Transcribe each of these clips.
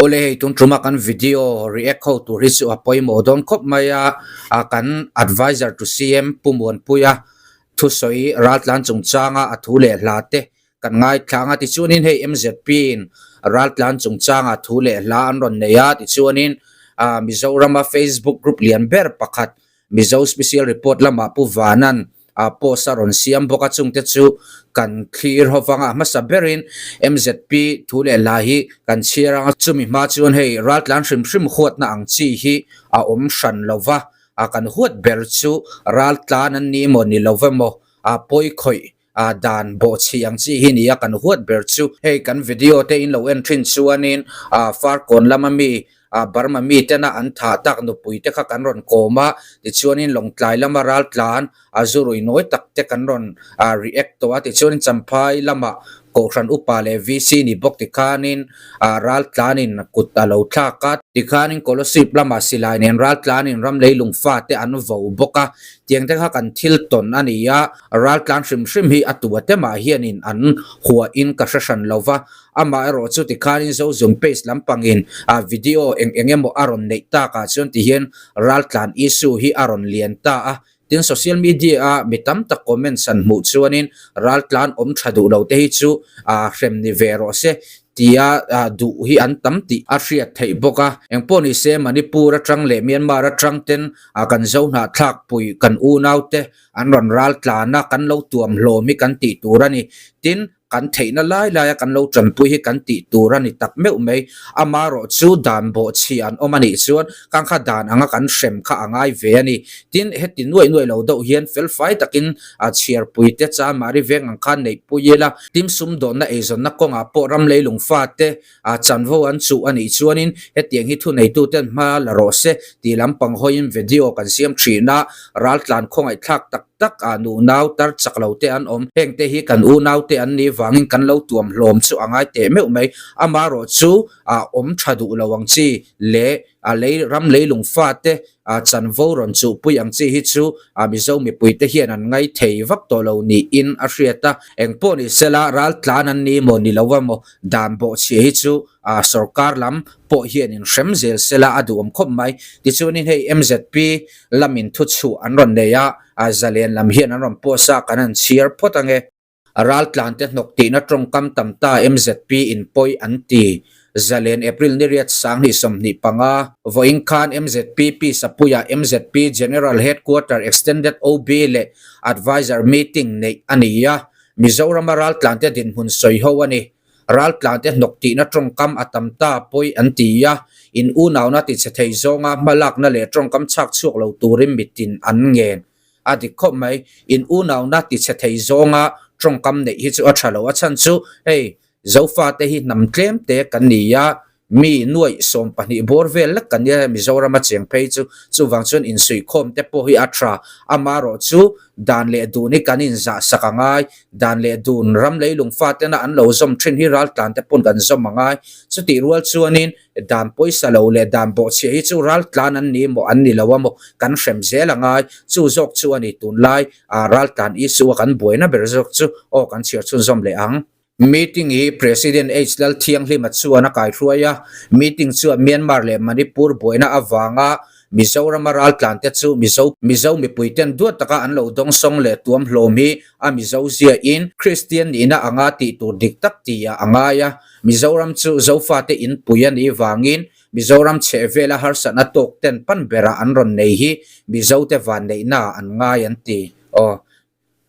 Awle hei tun tuma kan video react ho tur hi chu a pawimawh dawn khawp mai a, a kan adviser to CM Pu Muanpuia thusawi raltlan chungchanga a thu leh hla te kan ngaithlang a tichuanin hei MZP in raltlan chungchanga thu leh hla an rawn nei a tichuanin ah Mizorama Facebook group lian ber pakhat Mizo Special Report lamah Pu Vanan a post a rawn siam bawk a, chungte chu kan thlir ho vang a, hmasa berin MZP thu leh hla hi kan chhiar ang a, chumi hma chuan hei raltlan hrim hrim huatna ang chi hi a awm hran lo va, a kan huat ber chu raltlan an ni emaw ni lo emaw a pawi khawih a dan bawhchhi ang chi hi ni a kan huat ber chu. Hei kan video te in lo en thin chuanin a Farkawn lama mi a Burma mi tena an thah tak nupui te kha kan rawn kawm a, tichuanin Lawngtlai lama raltlan a zurui nawi tak te kan rawn a react tawh a, tichuanin Champhai lama Kohhran upa leh VC ni bawk tikhanin a raltlanin kut a lo thlak a, tikhanin Kolosip lama silai nen raltlanin ram leilung fate an vo bawk a, tiang te kha kan thil tawn a ni a. Raltlan hrim hrim hi a tu a temah hianin an huahin ka hre hran lo va, amaherawh chu tikhanin Zozun page lampangin a video eng eng emaw a rawn neih takah chuan tihian raltlan issue hi a rawn lian ta a, tin social media a mi tam tak comments an hmuh chuanin raltlan awm tha duh lo te hi chu a hrem ni ve rawh se tia duh hi an tam tih a hriat theih bawk a. Engpawh ni se Manipur atang leh Myanmar atang ten kan zo hnahthlak pui kan unaute An rawn ral tlan a, kan lo tuam hlawm hi kan tih tur a ni. Tin, kan theihna lai laia kan lo tanpui hi kan tih tur a ni tak meuh mai. Amaherawh chu dan bawhchhi an awm a nih chuan kang kha dan anga kan hrem kha a ngai ve a ni. Tin, heti nuaih nuaih lo deuh hian felfai takin a chhiarpui te chan mahni veng ang khan neihpui ila. Tin, sumdawnna eizawnna kawngah pawh ram leilung fate A chanvo an chuh a nih chuanin hetiang hi thuneituten hma la rawh se tih lampang hawiin video kan siam thin a, raltlan khawngaihthlak tak tak ah nunau tar chak lo te an awm. Hengte hi kan unau te an nih vangin kan lo tuam hlawm chu a ngai teh meuh mai. Amaherawh chu a awm tha duh lo ang chi leh a lei ram leilung fate a chanvo rawn chuhpui ang chi hi chu a Mizo mipuite hian an ngai thei vak tawh lo niin a hriat a. Engpawh ni sela raltlan an ni maw ni lo emaw dan bawhchhia hi chu a sorkar lam pawh hian in hrem zel sela a duhawm khawp mai. Tichuanin hei MZP lamin thuchhuah an rawn nei a, a zalen lam hian an rawn post a, kan han chhiar phawt ange. Raltlan te hnawk tihna tawngkam tam ta MZP in pawi an ti. Zalen April ni riat 2025, vawiin khan MZP Pi Sapuia MZP General Headquarter Extended OB leh Adviser Meeting neih a ni a, Mizorama raltlan te dinhmun sawi ho a ni. Raltlan te hnawk tihna tawngkam a tam ta pawi an ti a, in unauna tichhe thei zawnga hmalakna leh tawngkam chhak chhuak lo turin mitin an ngen. A dik khawp mai, in unauna tichhe thei zawnga tawngkam neih hi chu a tha lo. A chhan chu hei Zofate hi hnam tlem te kan ni a, mi nuaih 12 bawr vel lek kan nia Mizorama cheng phei chu, chuvang chuan insuihkhawm te pawh hi a tha. Amaherawh chu dan leh dun hi kan inzah sak a ngai, dan leh dun ram leilung fatena an lo zawm thin hi raltlan te pawn kan zawm a ngai. Chutih rual chuanin Dan pawisa lo leh dan bawhchhiah hi chu raltlan an ni maw an ni lo a maw kan hrem zel a ngai. Chu zawk chu a ni tunlai ah raltlan issue a kan buaina ber zawk chu aw kan chhiar chhunzawm leh ang. Meeting hi President H Lalthianghlima chuan a kaihruai a, meeting chuan Myanmar leh Manipur buaina avanga Mizorama raltlan te chu Mizo Mizo mipui ten duat taka an lo dawngsawng leh tuam hlawm hi a Mizo zia in Kristian nihna anga tih tur dik tak tih ah a ngai a. Mizoram chu Zofate inpui a nih vangin Mizoram chhehvela harsatna tawk ten pan berah an rawn nei hi Mizote vanneihna an ngai an ti. Aw,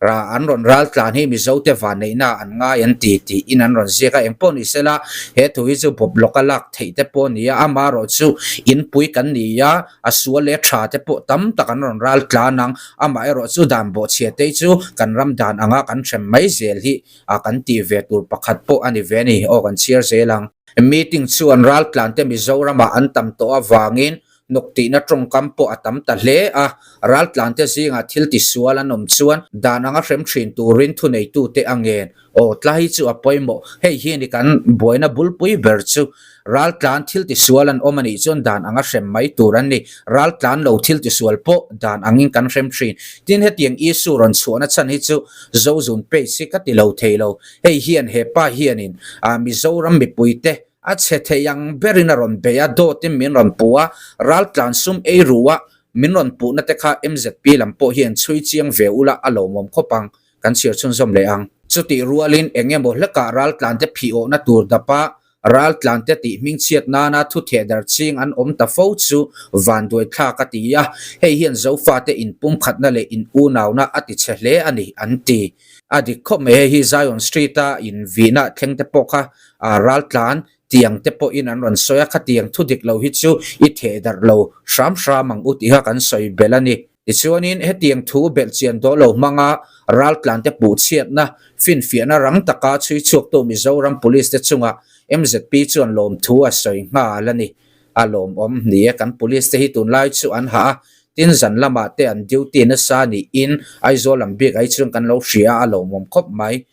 ra an rawn raltlan hi Mizote vanneihna an ngai an ti tiin an rawn ziak a. Engpawh ni sela he thu hi chu bawp lawka lak theih te pawh a ni a, amaherawhchu inpui kan ni a, a sual leh tha te pawh tam tak an rawn ral tlan ang. Amaherawh chu dan bawhchhia te chu kan ram dan anga kan hrem mai zel hi a kan tih ve tur pakhat pawh a ni ve a ni. Aw kan chhiar zel ang. Meeting chuan raltlan te Mizoramah an tam tawh avangin hnawk tihna tawngkam pawh a tam ta hle a, raltlan te zingah thil tisual an awm chuan dan anga hrem thin turin thuneitute a ngen. Aw tlai hi chu a pawimawh. Hei hi ni kan buaina bulpui ber chu. Raltlan thil tisual an awm a nih chuan dan anga hrem mai tur an ni. Raltlan lo thil tisual pawh dan angin kan hrem thin. Tin, hetiang issue rawn chhuahna chhan hi chu Zozun page hi ka ti lo thei lo. Hei hian he pa hianin Mizoram mipuite. A chhe thei ang berin a rawn bei a, dawtin min rawn puh a, raltlan sum ei ru a min rawn puhna te kha MZP lam pawh hian chhui chiang ve ula a lawmawm khawp ang, kan chhiar chhunzawm leh ang. Chutih rualin eng emaw hlekah raltlan te phih awhna tur dapa raltlan te tih hmingchhiat nana thu theh dar ching an awm ta fo chu vanduai thlak a ti a, hei hian Zofate inpumkhatna leh in unauna a ti chhe hle a ni, an ti. A dik khawp mai, hei hi Zion Street a invihna thleng te pawh kha raltlan tiang te pawhin an rawn sawi a, khatiang thu dik lo hi chu i theh darh lo hram hram ang u tih kha kan sawi belh a ni. Tichuanin hetiang thu belhchian dawl lo hmanga raltlan te puhchhiatna finfiahna rang taka chhui chhuaktu Mizoram Police te chungah MZP chuan lawmthu a sawi nghal a ni. A lawmawm ni e, kan Police te hi tunlai chu an hah a, tin zan lamah te an duty nasa niin Aizawl lam bik ai chuan kan lo hria a, a lawmawm khawp mai.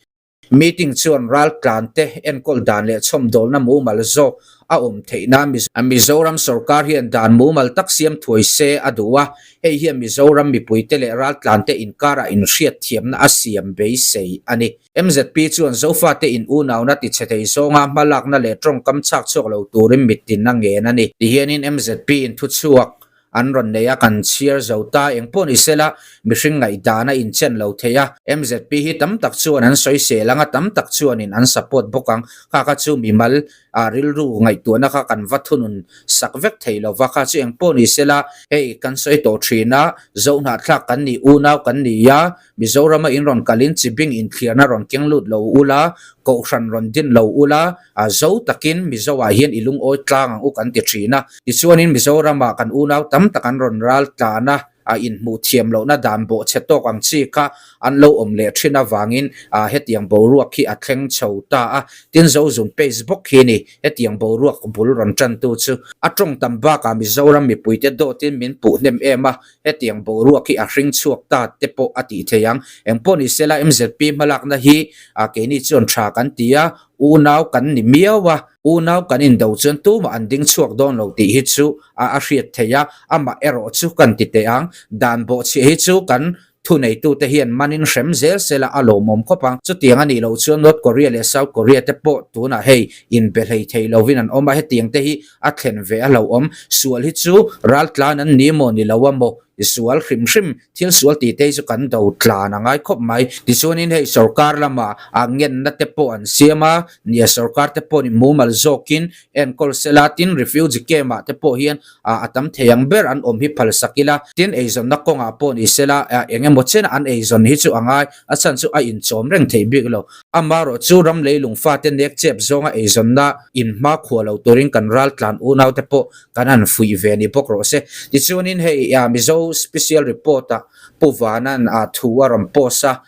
Meeting chuan raltlante enkawl dan leh chhawmdawlna mumal zawk a awm theih nan Mizoram sorkar hian dan mumal tak siam thuai se a duh a, hei hian Mizoram mipuite leh raltlante inkarah inhriatthiamna a siam beisei a ni. MZP chuan Zofate in unauna tichhe thei zawnga hmalakna leh tawngkam chhak chhuak lo turin mittin a ngen a ni. Tihianin MZP in thuchhuak An rawn nei a, kan chhiar zo ta. Eng pawh ni sela, mihring ngaihdan a inchen lo thei a. MZP hi tam tak chuan an sawisel ang a, tam tak chuanin an support bawk ang. Kha kha chu mimal ah rilru ngaihtuahna kha kan va thunun sak vek thei lo va. Kha chu eng pawh ni sela, hei kan sawi tawh thin a, Zohnahthlak kan ni, unau kan ni a, Mizorama in rawn kalin chibing inthliarna rawn keng lut lo ula, kohhran rawn din lo ula, a zo takin Mizo ah hian i lungawi tlang ang u kan ti thin a. Tichuanin Mizorama kan unau tam tak an rawn ral tlan a, a inhmuh thiam lohna dan bawh chhe tawk ang chi kha an lo awm leh thin avangin hetiang boruak hi a thleng chho ta a. Tin Zozun page bawk hi ni hetiang boruak bul rawn tantu chu. A tawng tam bakah Mizoram mipuite dawtin min puh hnem em a, Hetiang boruak hi a hring chhuak ta te pawh a tih thei ang. Engpawh ni sela MZP hmalakna hi keini chuan tha kan ti a, unau kan ni miau a, unau kan indo chuan tumah an ding chhuak dawn lo tih hi chu a hriat theih a, amah erawh chu kan ti teh ang. Dan bawhchhiah hi chu kan thuneitute hian manin hrem zel sela a lawmawm khawp ang. Chutiang a nih loh chuan North Korea leh South Korea te pawh tunah hei inbe hlei thei lovin an awm a, hetiang te hi a thlen ve a hlauhawm. Sual hi chu raltlan an ni maw ni lo a maw? I sual hrim hrim, thil sual tih te hi chu kan do tlan a ngai khawp mai. Tichuanin hei sorkar lama a ngenna te pawh an siam a, nia sorkar te pawh ni mumal zawkin enkawl sela, tin refugee camp ah te pawh hian a tam thei ang ber an awm hi phalsak ila, tin eizawnna kawngah pawh ni sela eng emaw chen an eizawn hi chu a ngai, a chhan chu a inchawm reng thei bik lo. Amaherawh chu ram leilung fate nek chep zawnga eizawnna in hma khuah lo turin kan raltlan unaute pawh kan han fuih ve ni bawk rawh se. Tichuanin hei Mizo Special Report ah Pu Vana'n thu a rawn post a,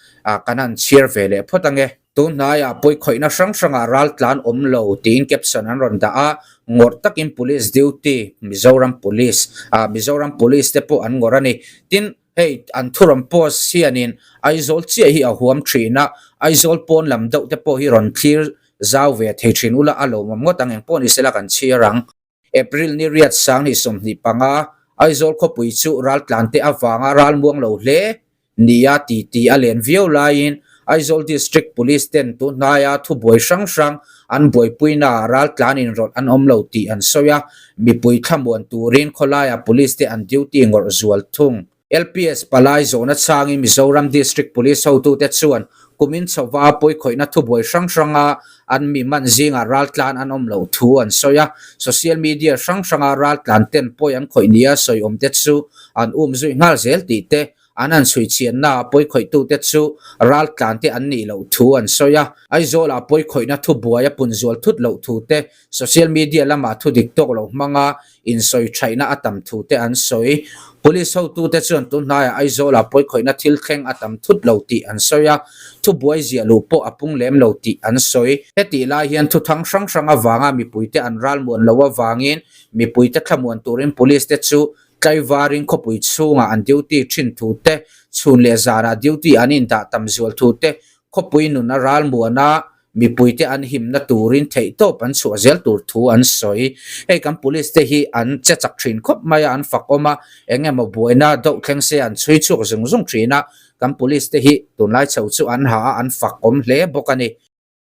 kan han chhiar ve leh phawt ange. Tun hnaiah pawikhawihna hrang hrangah raltlan awm lo tiin caption an rawn dah a, ngawrh takin Police duty Mizoram Police Mizoram Police te pawh an ngawrh a ni. Tin, Hei an thuram post hianin Aizawl chiah hi a huam thin a, Aizawl pawn lam deuh te pawh hi rawn thlir zau ve thei thin ula a lawmawm ngawt ang engpawh ni sela kan chhiar ang. April ni riat sang ni 25, Aizawl khawpui chu raltlante avanga ralmuang lo hle nia ti ti a len viau laiin Aizawl District Police ten tun hnaia thubuai hrang hrang an buaipuinaah raltlan inrawlh an awm lo tih an sawi a, mipui thlamuan turin khawlaiah Police te an duty ngawrh zual thung. LPS palai zawhna changin Mizoram District Police hotute chuan kumin chhova pawikhawihna thubuai hrang hranga an mi man zingah raltlan an awm loh thu an sawi a, social media hrang hranga raltlan ten pawi an khawih nia sawi awmte chu an um zui nghal zel tih te An han chhuichhiannaah pawikhawih-tute chu raltlante an nih loh thu an sawi a. Aizawlah pawikhawihna thubuai a pun zual thut loh thu te, social media lamah thu dik tawk lo hmanga insawi thaihna a tam thu te an sawi. Police hotute chuan tun hnaiah Aizawlah pawikhawihna thil thleng a tam thut lo tih an sawi a, thubuai ziah luh pawh a pung lem lo tih an sawi. Hetih lai hian thuthang hrang hrang avanga mipuite an ralmuan loh avangin mipuite thlamuan turin police te chu Tlaivarin khawpui chhungah an duty thin thu te, chhun leh zanah duty an indah tam zual thu te, khawpui nun a ralmuana mipuite an himna turin theihtawp an chhuah zel tur thu an sawi. Hei kan police te hi an che chak thin khawp mai a, an fakawm a, eng emaw buaina deuh thleng se an chhui chhuak zung zung thin a, kan police te hi tunlai chho chu an ha a, an fakawm hle bawk a ni.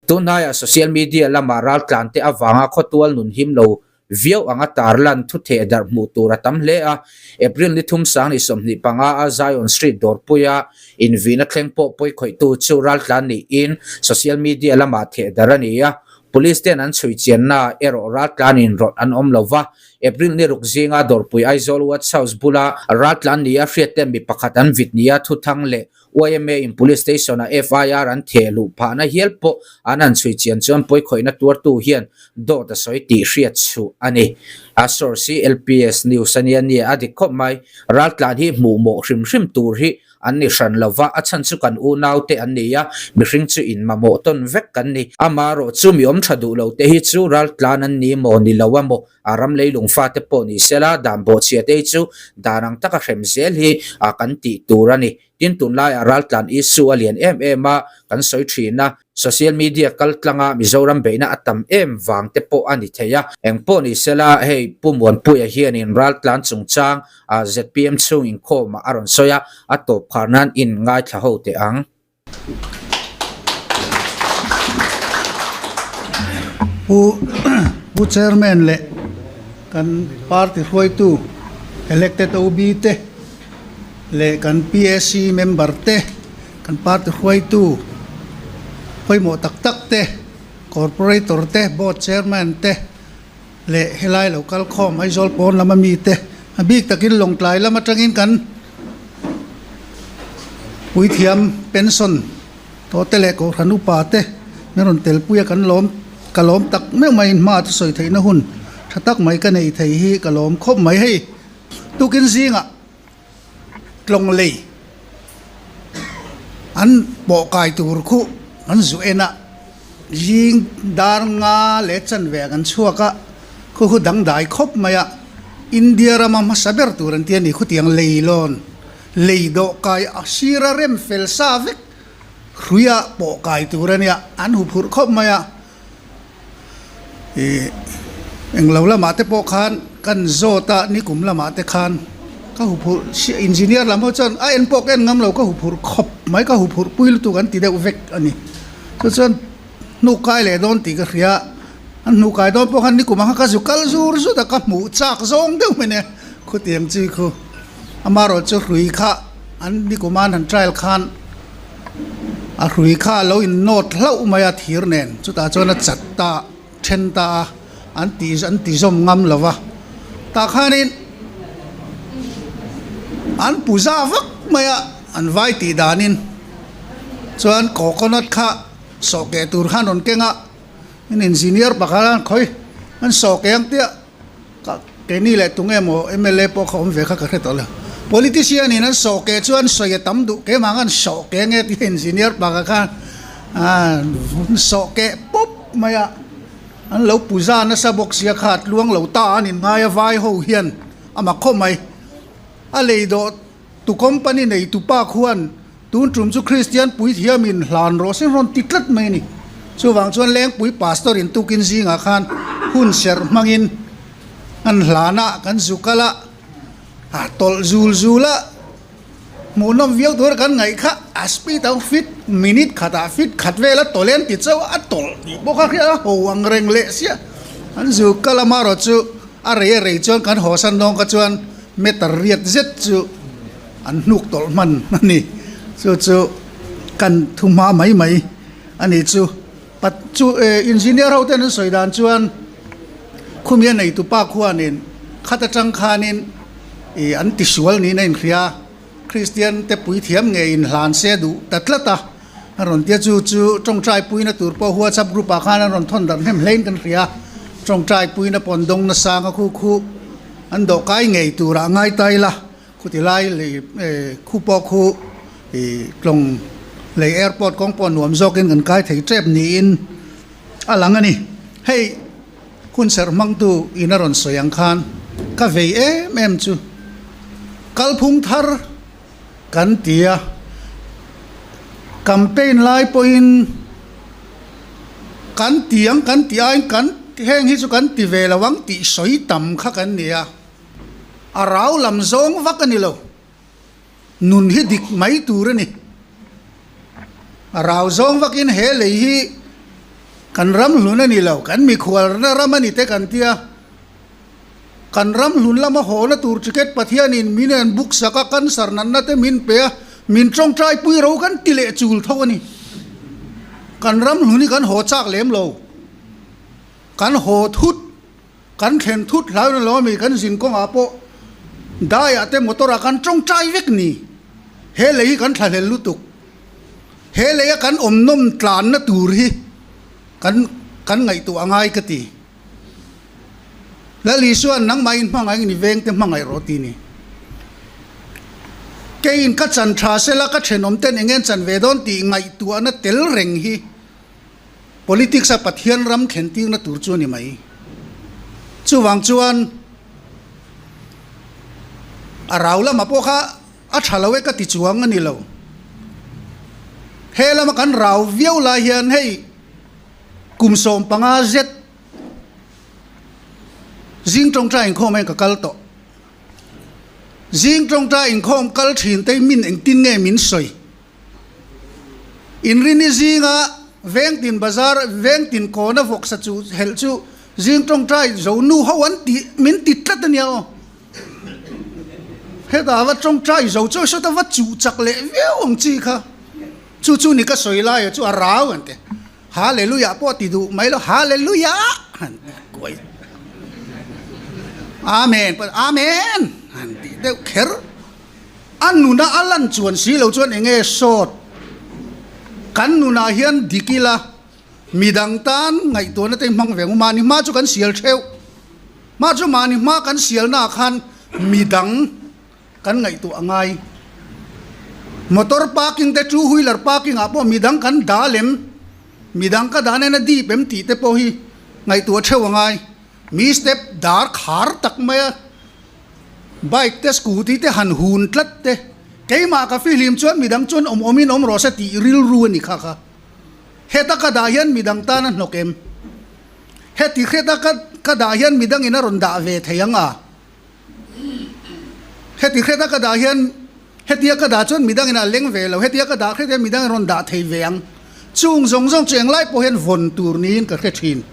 Tunhnaiah social media lama raltlante avanga khawtual nun him lo viau anga tarlan thu theh darh hmuh tur a tam hle a. April ni thum sang ni 25 a Zion Street dawrpuia invihna thleng pawh pawi khawihtu chu raltlan niin social media lamah theh darh a ni a. Police ten an chhui chiannaah erawh raltlan inrawlh an awm lo va. April ni ruk zinga dawrpui Aizawl Watch House bula raltlan nia hriat ten mi pakhat an vit nia thuthang leh YMA in Police Station ah FIR an theh luh phahna hial pawh an han chhui chian chuan pawikhawihna tuartu hian dawt a sawi tih hriat chhuh a ni. A source hi LPS News a nia nia a dik khawp mai. Raltlan hi hmuh mawh hrim hrim tur hi an ni hran lo va, a chhan chu kan unau te an ni a, mihring chu in mamawh tawn vek kan ni. Amaherawh chu mi awm tha duh lo te hi chu raltlan an ni maw ni lo a maw? A ram leilung fate pawh ni sela, dan bawhchhia te hi chu dan ang taka hrem zel hi kan tih tur a ni. Tin, tunlaiah raltlan issue a lian em em a, kan sawi thin a, social media kal tlanga Mizoram beihna a tam em vang te pawh a ni thei a. Eng pawh ni sela, hei Pu Muanpuia hianin raltlan chungchang zpm chhung inkhawmah a rawn sawi a, a tawp khar nan in ngaithla ho teh ang. Pu Pu Chairman leh kan party hruaitu elected OB te leh kan PAC member te kan party hruaitu pawimawh tak tak te corporator te board chairman te leh helai lo kal khawm Aizawl pawn lama mite a bik takin Lawngtlai lam atangin kan puithiam pension tawh te leh Kohhran upa te min rawn tel pui a kan lawm ka lawm tak meuh maiin hma chu sawi theihna hun tha tak mai ka nei thei hi ka lawm khawp mai hei tukin zingah tlawng lei an pawh kai tur khuh an zu en a zing dar nga leh chanve ah kan chhuak a khu khu dangdai khawp mai a India rama hmasa ber tur an ti a ni khutiang lei lawn lei dawh kai a sira rem fel sa vek hruia pawh kai tur a nia an huphurh khawp mai a. Ih englo lamah te pawh khan kan zawt a nikum lamah te khan ka huphurh chiah engineer lam ho chuan a en pawh ka en ngam lo ka huphurh khawp mai ka huphurh pui lutuk an ti deuh vek a ni chu chuan hnuk kai leh dawn tih ka hria an hnuk kai dawn pawh khan nikum ang kha ka zu kal zur zut a ka hmuh chak zawng deuh mai nia khutiang chi khu amaherawhchu hrui kha an nikum an han trial khan. A hrui kha a lo in nawt hlauh mai a thir nen chutah chuan a chat ta then ta a an tih an ti zawm ngam lo va tah khanin an puja vak mai a an vai tih danin chuan coconut kha sawhkeh tur khan rawn keng a engineer pakhat a khawi an sawhkeh ang tia. Ka keini leh tunge maw mla pawh kha awm ve kha ka hre tawh lo. Politician in an sawh ke chu an sawi a tam duh keimah ang an sawh ke nge tih engineer pakhat khan an sawh ke pawp mai a, an lo puja nasa bawk sia kha tluang lo ta an inngai a vai ho hian a mak khawp mai. A lei dawh tu company nei tu pa khuan tun tum chu Kristian puithiam in hlan rawh se rawn ti tlat mai a ni. Chuvang chuan Lengpui Pastor in tukin zingah khan hun serh hmangin an hlan a, kan zu kal a, a tawlh zul zul a, hmuhnawm viau tur kan ngaih kha a speed ang fit minute khatah fit khat vel a tawlh en ti chauh a tawlh tih pawh kha hriat a ho ang reng leh sia. An zu kal a marawh chu a rei a rei chuan kan haw san dawng kha chuan meter riat zet chu an hnuk tawlh hman a ni. Chu chu kan thu hma mai mai a ni chu. Pat chu engineer ho ten an sawi dan chuan khumi a neitu pa khuanin khat atang khanin ih an tisual niin a inhria a, Kristian te puithiam ngei inhlan se duh ta tlat a, a rawn tia chu chu tawngtai puina tur pawh WhatsApp group ah khan an rawn thawn darh hnem hlein kan hria a, tawngtai puina pawn dawng nasang a khu khu an dawh kai ngei turah ngai ta ila. Khuti lai lei khu pawh khu ih tlawng lei airport kawng pawh nuam zawkin kan kai thei tep niin a lang a ni. Hei hun serh hmangtu in a rawn sawi ang khan ka vei em em chu kalphung thar kan ti a, campaign lai pawhin kan ti ang kan ti aiin kan heng hi chu kan ti ve lo ang tih sawi tam kha kan ni a. A rau lam zawng vak a ni lo. Nun hi dik mai tur a ni. A rau zawng vakin he lei hi Kan ram hlun a ni lo, kan mikhualna ram a ni te kan tia. Kan ram hlun lama hawhna tur ticket Pathianin min en book sak a, cancer natna te min pe a, min tawngtai pui ro kan ti leh chul tho a ni. Kan ram hlun hi kan haw chak lem lo. Kan haw thut, kan thlen thut hlauin a lo a mi, kan zin kawngah pawh daiah te motor ah kan tawngtai vek ni. He lei hi kan thlahlel lutuk. He leia kan awm nawm tlanna tur hi kan kan ngaihtuah a ngai ka ti. Lal Isua'n nangmah in hmangaih ni vengte hmangaih rawh ti ni. Keiin ka chan tha sela ka thenawm ten eng nge an chan ve dawn tih ngaihtuahna tel reng hi politics a Pathian ram thlen tirna tur chu a ni mai. Chuvang chuan a rau lamah pawh kha A tha lo e ka ti chuang a ni lo. He lama kan rau viau lai hian hei kum 15 zet zing tawngtai inkhawm hian ka kal tawh. Zing tawngtai inkhawm kal thin te min engtin nge min sawi. Inrini zinga vengtin bazar vengtin kawna vawksa chu helh chu zing tawngtai zo nu ho an ti min ti tlat a nia aw. Hetah va tawngtai zo chu sawta va chuh chak leh viau ang chi kha. Chu chu ni ka sawi laia chu a rau an ti. Hallelujah pawh ti duh mai lo Hallelujah han ti kuai. Amen pawh Amen han ti deuh kher. A nuna a lan chuan si lo chuan eng nge sawt kan nunah hian dik ila midang tan ngaihtuahna te hmang ve ang u. Mahni hma chu kan sial theuh. Mah chu mahni hma kan sialnaah khan midang kan ngaihtuah a ngai. Motor parking te two wheeler parking ah pawh midang kan dah lem, midang ka dah nen a dip em tih te pawh hi ngaihtuah theuh a ngai. Mi step dar khar tak mai a, bike te scooty te han hun tlat te, keimah ka fihlim chuan midang chuan awm awmin awm rawh se tih rilru a ni kha kha. Heta ka dah hian midang tan a hnawk em? Heti hreta ka ka dah hian midangin a rawn dah ve thei ang a. Heti hreta ka dah hian hetia ka dah chuan midangin a leng ve lo, hetia ka dah hret hian midangin rawn dah thei ve ang. Chung zawng zawng chu englai pawh hian vawn tur niin ka hre thin.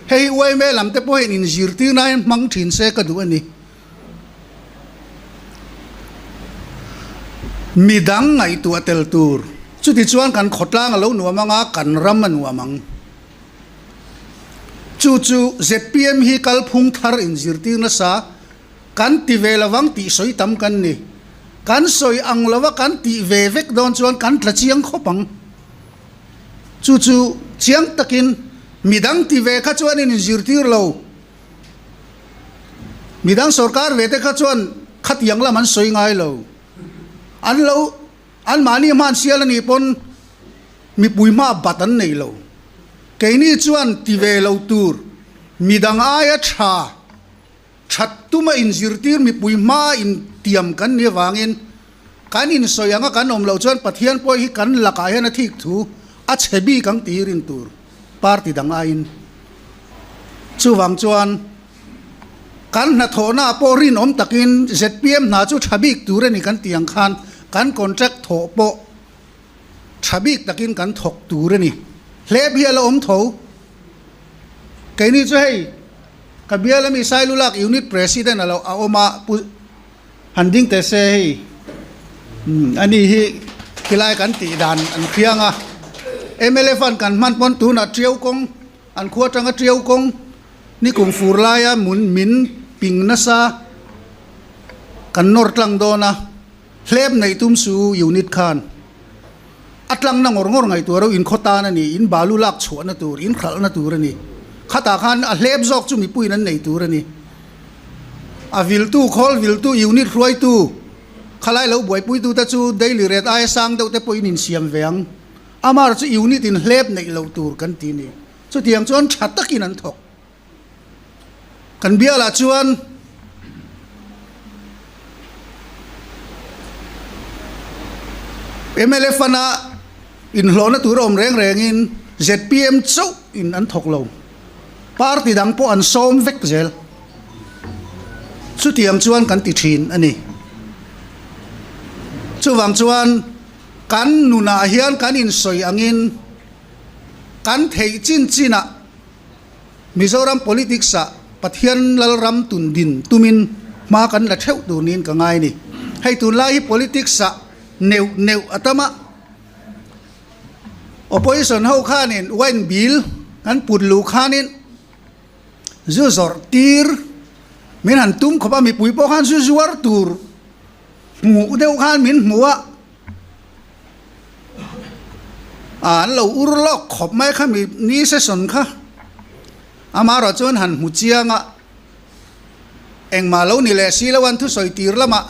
Hei hi yma lam te pawh hian inzirtirna hian hmang thin se ka duh a ni. Midang ngaihtuah tel tur. Chuti chuan kan khawtlang a lo nuam ang a, kan ram a nuam ang. Chu chu zpm hi kalphung thar inzirtir nasa kan ti ve lovang tih sawi tam kan ni. Kan sawi ang lova kan tih ve vek dawn chuan kan tla chiang khawp ang. Chu chu chiang takin midang ti ve kha chuan in inzirtir lo. Midang sorkar ve te kha chuan khatiang lam an sawi ngai lo. An lo Anmahni hman sial a nih pawn mipui hma bat an nei lo. Keini chuan ti ve lo tur midang aia tha that tuma inzirtir mipui hma intiam kan nih avangin kan insawi anga kan awm loh chuan Pathian pawh hi kan lakah hian a thik thu a chhe bik ang tih rin tur party dang aiin. Chuvang chuan Kan hnathawhnaah pawh rinawm takin zpm hna chu tha bik tur a ni kan tih ang khan kan contract thawh pawh tha bik takin kan thawk tur a ni. Hlep hi a la awm tho. Keini chu hei ka bial ami Sailulak Unit President a lo a awm a Pu Han ding teh se hei ani hi khilai kan tih dan an khiang a. Mla fund kan hman pawn tunah Tiau kawng An khua atanga Tiau kawng ni kum fur laia mun min ping nasa kan nawr tlang dawn a, hlep neih tum su unit khan a tlangna ngawr ngawr ngaihtuah ro in khaw tan a ni, in balu lak chhuahna tur, in hralhna tur a ni. Khatah khan a hlep zawk chu mipuiin an nei tur a ni. A viltu, khawl viltu, unit hruaitu, khalai lo buaipuitute chu daily rate aia sang deuh te pawhin insiam ve ang. Amar chu unit in hlep neih loh tur kan ti ni. Chutiang chuan tha takin an thawk. Kan bialah chuan mla fund a inhlawhna tur a awm reng rengin zpm chauh in an thawk lo. Party dang pawh an sawm vek zel. Chutiang chuan kan ti thin a ni. Chuvang chuan. Kan nunah hian kan insawi angin Kan theih chin chinah Mizoram politics ah Pathian Lalram tun din tumin hma kan la theuh tur niin ka ngai a ni. Hei tunlai hi politics ah neuh neuh a tam a, opposition ho khanin wine bill kan put luh khanin zu zawrh tir min han tum khawp a, mipui pawh khan zu zuar tur hmuh deuh khan min hmu a. An lo ur lawk khawp mai kha mi ni session kha amaherawh chuan han hmu chiang a engmah lo ni leh si lo an thusawi tir lamah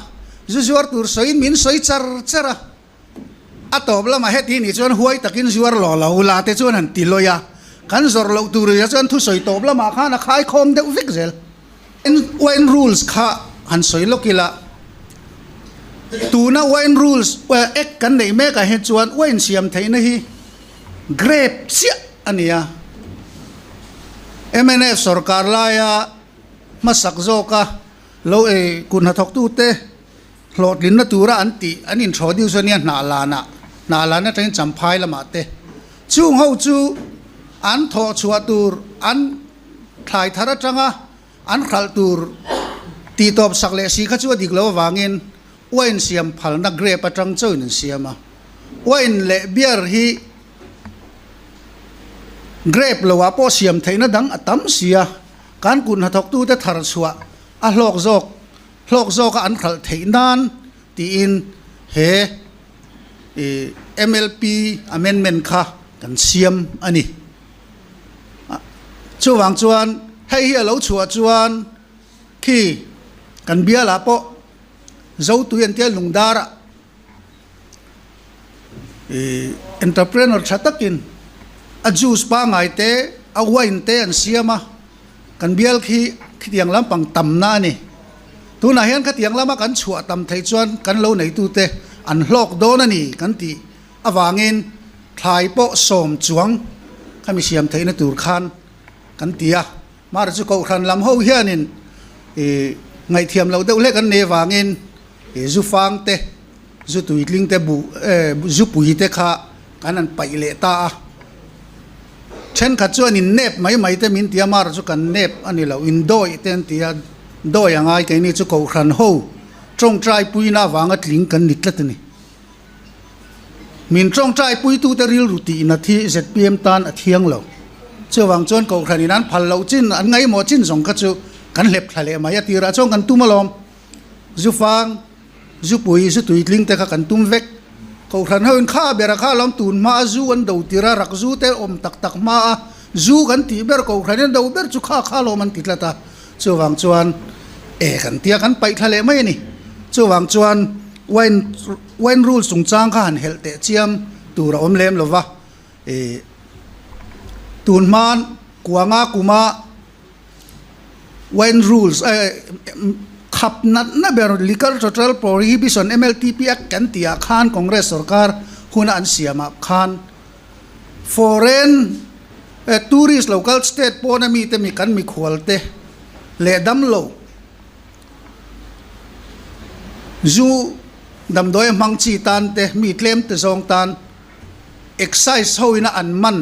zu zuar tur sawiin min sawi char char a a tawp lamah heti nih chuan huai takin zuar lawh lo la te chuan han ti lawi a kan zawrh loh tur zia chuan thusawi tawp lamah khan a khaikhawm deuh vek zel. Wine rules kha han sawi lawk ila, tuna wine rules act kan neih mek ah hian chuan wine siam theihna hi grape chiah a ni a. Mnf sorkar laia hmasak zawka lo ei kut hnathawktute hlawhtlinna tura an tih an introduce a nia hnah lanah, hnah lan atangin champhai lamah te. Chung ho chu an thawh chhuah tur an. Thlai thar atanga an hralh tur tihtawp sak leh si kha chu a dik lo avangin wine siam phalna grape atang chauhin an siam a. Wine leh beer hi grape loah pawh siam theihna dang a tam si a, kan kut hnathawktute thar chhuah a hlawk zawk hlawk zawka an hralh theih nan tiin he MLP amendment kha kan siam a ni. Chuvang chuan hei hi a lo chhuah chuan khi kan bialah pawh Zotui an tia lungdarah ih entrepreneur tha takin a juice pangngai te a wine te an siam a, kan bial khi khitiang lampang tamna a ni. Tunah hian khatiang lama kan chhuah tam theih chuan kan lo neitute an hlawk dawn a ni kan tih Avangin thlai pawh sawm chuang khami siam theihna tur khan kan ti a, mahre chu Kohhran lam ho hianin ih ngaihthiam loh deuh hlek an nei avangin ih zu fang te, zu tuitling te buh eh zu pui te kha kan han paih leh ta a. Thenkhat chuan in nep mai mai te min ti a, mahre chu kan nep a ni lo, in dawih te an ti a, dawi a ngai keini chu Kohhran ho tawngtai puina avanga tling kan ni tlat a ni. Min tawngtai puitute rilru tihnat hi zpm tan a thiang lo. Chuvang chuan Kohhran in an phal loh chin, an ngaihmawh chin zawng kha chu kan hlep thla leh mai a tirah chuan kan tum alawm. Zufang, zupui, zutuitling te kha kan tum vek. Kohhran ho in kha ber a kha alawm tun hma a zu an do tir a, rak zu te awm tak tak hma a zu kan tih ber Kohhran in a do ber chu kha kha alawm an ti tlat a. Chuvang chuan e kan tia kan paih thla leh mai a ni. Chuvang chuan wine wine rules chungchang kha han helh teh chiam tur a awm lem lo va. E tun hman kuanga kuma wine rules e khap natna ber Liquor Total Prohibition MLTP Act kan tih ah khan Congress sorkar huna an siam ah khan Foreign tourist local state pawna mite mi kan mikhual te leh damlo zu damdawi a hmang chi tan te mi tlem te zawng tan excise ho ina an man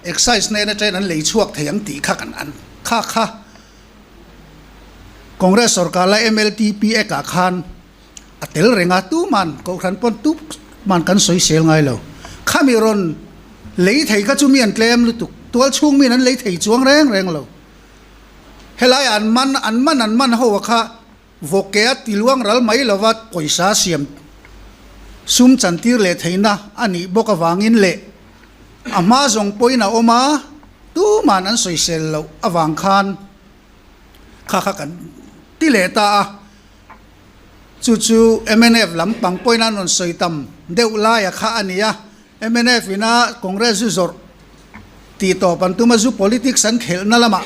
excise nena train an lei chhuak thei ang tih kha kan an kha kha Congress sorkar lai MLTP Act ah khan A tel reng a, tuman Kohhran pawn tuman kan sawisel ngai lo. Khami rawn lei thei kha chu mi an tlem lutuk, tual chhung miin an lei thei chuang reng reng lo. Helai an man an man an man ho a kha vawke a ti luang ral mai lova pawisa siam sum chantir leh theihna a nih bawk avangin leh a hma zawng pawhin a awm a, tuman an sawisel loh avang khan kha kha kan ti leh ta a. Chu chu mnf lam pang pawhin an rawn sawi tam deuh laia kha a ni a, mnf ina Congress zu zawrh tih tawp an tum a, zu politics an khelhna lamah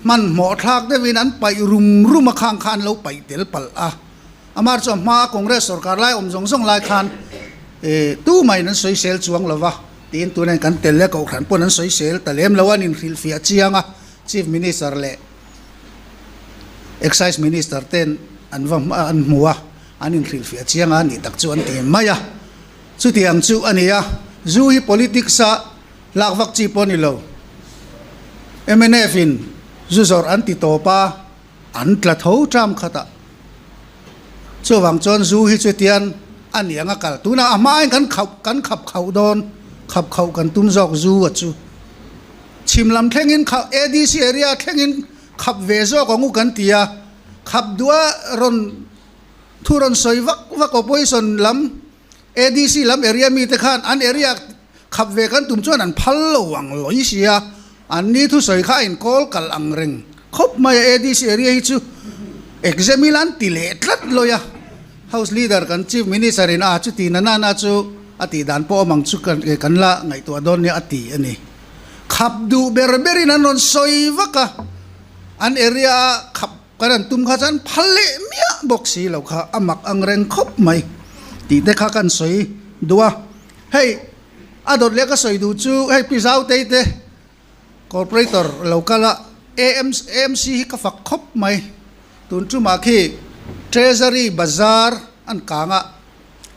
hmanhmawh thlak deuhin an paih rum rum a khang kha an lo paih tel palh a. Amar chu a hmaa Congress sorkar lai awm zawng zawng lai khan tumahin an sawisel chuang lo va tiin tunah kan tel leh Kohhran pawn an sawisel ta lem lo a, an inhrilhfiah chiang a, Chief Minister leh Excise Minister ten an va an hmu a, an inhrilhfiah chiang a nih tak chu an ti mai a. Chutiang chu a ni a, zu hi politics a Lak vak chi pawh a ni lo. Mnf in zu zawrh an ti tawp a, an tla tho term khatah. Chuvang chuan zu hi chutian a ni ang a kal. Tunah a hmain kan khauh kan khap khauh dawn, khap khauh kan tum zawk zu a chu. Chhim lam thlengin kha ADC area thlengin khap ve zawk ang u kan ti a, khap duh a rawn thu rawn sawi vak vak opposition lam ADC lam area mite khan an area khap ve kan tum chuan an phal lo ang lawi sia, an ni thusawi kha a inkawl kalh ang reng khawp mai a, ADC area hi chu exam ila an ti leh tlat lawi a, House Leader kan Chief Minister in a chuti na nana chu a tih dan pawh awm ang chu kan la ngaihtuah dawn nia a ti a ni. Khap duh ber berin an rawn sawi vak a, an area a khap Kan an tum kha chuan phal leh miah bawk si lo kha a mak ang reng khawp mai tih te kha kan sawi duh a. Hei a dawt leh ka sawi duh chu hei Pi Zautei te Corporator lo kal a AMC hi ka fak khawp mai. Tun tumah khi Treasury Bazar an kang a,